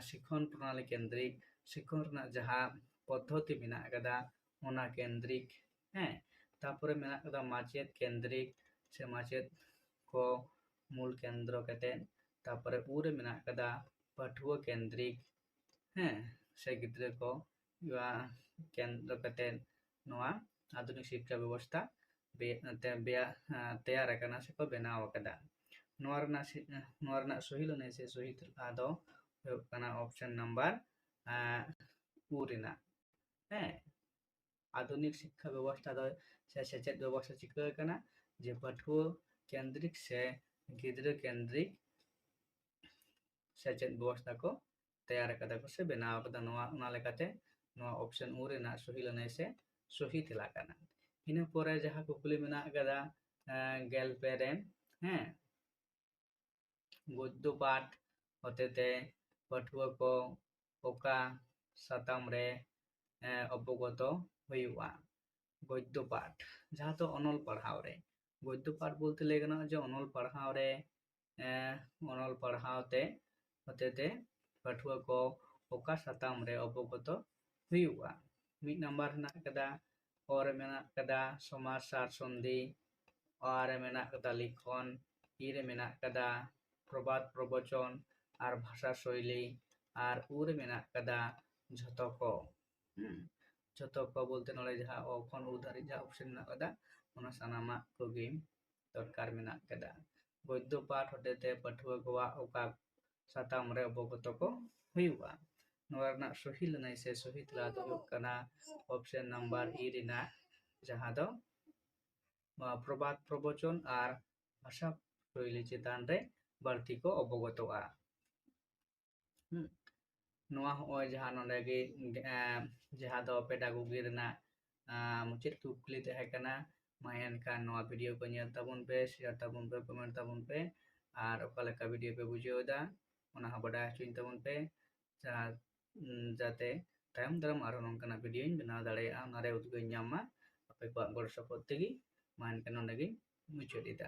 ᱥᱤᱠᱷᱚᱱ ᱯᱨᱚᱱᱟᱞᱤ ᱠᱮᱱᱫᱨᱤᱠ, ᱥᱤᱠᱷᱚᱱ ᱨᱮᱱᱟᱜ ᱡᱟᱦᱟᱸ ᱯᱚᱫᱽᱫᱷᱚᱛᱤ ᱢᱮᱱᱟᱜ ᱠᱟᱫᱟ ᱚᱱᱟ ᱠᱮᱱᱫᱨᱤᱠ, ᱦᱮᱸ᱾ ᱛᱟᱯᱚᱨᱮ ᱢᱮᱱᱟᱜ ᱠᱟᱫᱟ ᱢᱟᱪᱮᱫ ᱠᱮᱱᱫᱨᱤᱠ ᱥᱮ ᱢᱟᱪᱮᱫ ᱠᱚ ᱢᱩᱞ ᱠᱮᱱᱫᱨᱚ ᱠᱟᱛᱮᱫ, ᱛᱟᱯᱚᱨᱮ ᱩ ᱨᱮ ᱢᱮᱱᱟᱜ ᱠᱟᱫᱟ ᱯᱟᱹᱴᱷᱩᱣᱟᱹ ᱠᱮᱱᱫᱨᱤᱠ, ᱦᱮᱸ, ᱥᱮ ᱜᱤᱫᱽᱨᱟᱹ ᱠᱚ ᱠᱮᱱᱫᱨᱚ ᱠᱟᱛᱮᱫ ᱱᱚᱣᱟ ᱟᱫᱷᱩᱱᱤᱠ ᱥᱤᱠᱠᱷᱟ ᱵᱮᱵᱚᱥᱛᱷᱟ ᱵᱮ-, ᱛᱮ-, ᱵᱮᱭᱟ-, ᱛᱮᱭᱟᱨ ᱟᱠᱟᱱᱟ ᱥᱮᱠᱚ ᱵᱮᱱᱟᱣ ᱟᱠᱟᱫᱟ᱾ ᱱᱚᱣᱟ ᱨᱮᱱᱟᱜ ᱥᱤ-, ᱱᱚᱣᱟ ᱨᱮᱱᱟᱜ ᱥᱚᱦᱤ ᱞᱟᱹᱱᱟᱹᱭ ᱥᱮ ᱥᱚᱦᱤ ᱛᱮᱞᱟ ᱫᱚ ᱦᱩᱭᱩᱜ ᱠᱟᱱᱟ option number, ᱟᱸ, ᱩ ᱨᱮᱱᱟᱜ᱾ ᱦᱮᱸ, ᱟᱫᱷᱩᱱᱤᱠ ᱥᱤᱠᱠᱷᱟ ᱵᱮᱵᱚᱥᱛᱷᱟ ᱫᱚ ᱥᱮ ᱥᱮᱪᱮᱫ ᱵᱮᱵᱚᱥᱛᱷᱟ ᱪᱤᱠᱟᱹ ᱟᱠᱟᱱᱟ ᱡᱮ ᱯᱟᱹᱴᱷᱩᱣᱟᱹ ᱠᱮᱱᱫᱨᱤᱠ ᱥᱮ ᱜᱤᱫᱽᱨᱟᱹ ᱠᱮᱱᱫᱨᱤᱠ ᱥᱮᱪᱮᱫ ᱵᱮᱵᱚᱥᱛᱷᱟ ᱠᱚ ᱛᱮᱭᱟᱨ ᱟᱠᱟᱫᱟ ᱠᱚ ᱥᱮ ᱵᱮᱱᱟᱣ ᱟᱠᱟᱫᱟ᱾ ᱱᱚᱣᱟ, ᱚᱱᱟ ᱞᱮᱠᱟᱛᱮ ᱱᱚᱣᱟ option ᱩ ᱨᱮᱱᱟᱜ ᱥᱚᱦᱤ ᱞᱟᱹᱱᱟᱹᱭ ᱥᱮ ᱥᱚᱦᱤ ᱛᱮᱞᱟ ᱠᱟᱱᱟ᱾ ᱤᱱᱟᱹ ᱯᱚᱨᱮ ᱡᱟᱦᱟᱸ ᱠᱩᱠᱞᱤ ᱢᱮᱱᱟᱜ ᱟᱠᱟᱫᱟ, ᱮᱸ, ᱜᱮᱞ ᱯᱮ ᱨᱮ, ᱦᱮᱸ, ᱜᱚᱫᱽᱫᱚ ᱯᱟᱴᱷ ᱦᱚᱛᱮᱛᱮ ᱯᱟᱹᱴᱷᱩᱣᱟᱹ ᱠᱚ ᱚᱠᱟ ᱥᱟᱛᱟᱢ ᱨᱮ, ᱮᱸ, ᱚᱵᱚᱜᱚᱛᱚ ᱦᱩᱭᱩᱜᱼᱟ? ᱜᱚᱫᱽᱫᱚ ᱯᱟᱴᱷ, ᱡᱟᱦᱟᱸ ᱫᱚ ᱚᱱᱚᱞ ᱯᱟᱲᱦᱟᱣ ᱨᱮ᱾ ᱜᱚᱫᱽᱫᱚ ᱯᱟᱴᱷ ᱵᱚᱞᱛᱮ ᱞᱟᱹᱭ ᱜᱟᱱᱚᱜᱼᱟ ᱡᱮ ᱚᱱᱚᱞ ᱯᱟᱲᱦᱟᱣ ᱨᱮ, ᱮᱸ, ᱚᱱᱚᱞ ᱯᱟᱲᱦᱟᱣ ᱛᱮ ᱦᱚᱛᱮᱛᱮ ᱯᱟᱹᱴᱷᱩᱣᱟᱹ ᱠᱚ ᱚᱠᱟ ᱥᱟᱛᱟᱢ ᱨᱮ ᱚᱵᱚᱜᱚᱛᱚ ᱦᱩᱭᱩᱜᱼᱟ? ᱢᱤᱫ ᱱᱟᱢᱵᱟᱨ ᱦᱮᱱᱟᱜ ᱠᱟᱫᱟ, ᱚ ᱨᱮ ᱢᱮᱱᱟᱜ ᱠᱟᱫᱟ ᱥᱚᱢᱟᱡᱽ ᱥᱟᱨ ᱥᱚᱱᱫᱷᱤ, ᱚ ᱨᱮ ᱢᱮᱱᱟᱜ ᱠᱟᱫᱟ ᱞᱤᱠᱷᱚᱱ, ᱤ ᱨᱮ ᱢᱮᱱᱟᱜ ᱠᱟᱫᱟ ᱯᱨᱚᱵᱟᱫ ᱯᱨᱚᱵᱚᱪᱚᱱ ᱟᱨ ᱵᱷᱟᱥᱟ ᱥᱳᱭᱞᱤ, ᱟᱨ ᱩ ᱨᱮ ᱢᱮᱱᱟᱜ ᱠᱟᱫᱟ ᱡᱷᱚᱛᱚ ᱠᱚ᱾ ᱦᱩᱸ, ᱡᱷᱚᱛᱚ ᱠᱚ ᱵᱚᱞᱛᱮ ᱱᱚᱰᱮ ᱡᱟᱦᱟᱸ ᱚ ᱠᱷᱚᱱ ᱩ ᱫᱷᱟᱹᱨᱤᱡ ᱡᱟᱦᱟᱸ option ᱢᱮᱱᱟᱜ ᱠᱟᱫᱟ, ᱚᱱᱟ ᱥᱟᱱᱟᱢᱟᱜ ᱠᱚᱜᱮ ᱫᱚᱨᱠᱟᱨ ᱢᱮᱱᱟᱜ ᱠᱟᱫᱟ᱾ ᱜᱚᱫᱽᱫᱚ ᱯᱟᱴᱷ ᱦᱚᱛᱮᱛᱮ ᱯᱟᱹᱴᱷᱩᱣᱟᱹ ᱠᱚᱣᱟᱜ ᱚᱠᱟ ᱥᱟᱛᱟᱢ ᱨᱮ ᱚᱵᱚᱜᱚᱛᱚ ᱠᱚ ᱦᱩᱭᱩᱜᱼᱟ? ᱱᱚᱣᱟ ᱨᱮᱱᱟᱜ ᱥᱚᱦᱤ ᱞᱟᱹᱱᱟᱹᱭ ᱥᱮ ᱥᱚᱦᱤ ᱛᱮᱞᱟ ᱫᱚ ᱦᱩᱭᱩᱜ ᱠᱟᱱᱟ option number ᱤ ᱨᱮᱱᱟᱜ, ᱡᱟᱦᱟᱸ ᱫᱚ ᱱᱚᱣᱟ ᱯᱨᱚᱵᱟᱫ ᱯᱨᱚᱵᱚᱪᱚᱱ ᱟᱨ ᱵᱷᱟᱥᱟ ᱥᱳᱭᱞᱤ ᱪᱮᱛᱟᱱ ᱨᱮ ᱵᱟᱹᱲᱛᱤ ᱠᱚ ᱚᱵᱚᱜᱚᱛᱚᱜᱼᱟ᱾ ᱦᱩᱸ᱾ ᱱᱚᱣᱟ ᱦᱚᱸᱜᱼᱚᱭ ᱡᱟᱦᱟᱸ ᱱᱚᱰᱮ ᱜᱮ, ᱮᱸ, ᱡᱟᱦᱟᱸ ᱫᱚ pedagogy ᱨᱮᱱᱟᱜ, ᱟᱸ, ᱢᱩᱪᱟᱹᱫ ᱠᱩᱠᱞᱤ ᱛᱟᱦᱮᱸ ᱠᱟᱱᱟ᱾ ᱢᱟ ᱮᱱᱠᱷᱟᱱ ᱱᱚᱣᱟ video ᱠᱚ ᱧᱮᱞ ᱛᱟᱵᱚᱱ ᱯᱮ, share ᱛᱟᱵᱚᱱ ᱯᱮ, comment ᱛᱟᱵᱚᱱ ᱯᱮ, ᱟᱨ ᱚᱠᱟ ᱞᱮᱠᱟ video ᱯᱮ ᱵᱩᱡᱷᱟᱹᱣ ᱮᱫᱟ, ᱚᱱᱟ ᱦᱚᱸ ᱵᱟᱰᱟᱭ ᱦᱚᱪᱚᱧ ᱛᱟᱵᱚᱱ ᱯᱮ, ᱡᱟᱦᱟᱸ, ᱩᱸ, ᱡᱟᱛᱮ ᱛᱟᱭᱚᱢ ᱫᱟᱨᱟᱢ ᱟᱨᱦᱚᱸ ᱱᱚᱝᱠᱟᱱᱟᱜ videoᱧ ᱵᱮᱱᱟᱣ ᱫᱟᱲᱮᱭᱟᱜᱼᱟ, ᱚᱱᱟᱨᱮ ᱩᱫᱽᱜᱟᱹᱣ ᱤᱧ ᱧᱟᱢ ᱢᱟ᱾ ᱟᱯᱮ ᱠᱚᱣᱟᱜ ᱜᱚᱲᱚ ᱥᱚᱯᱚᱦᱚᱫ ᱛᱮᱜᱮ ᱢᱟ ᱮᱱᱠᱷᱟᱱ ᱱᱚᱰᱮ ᱜᱤᱧ ᱢᱩᱪᱟᱹᱫ ᱮᱫᱟ᱾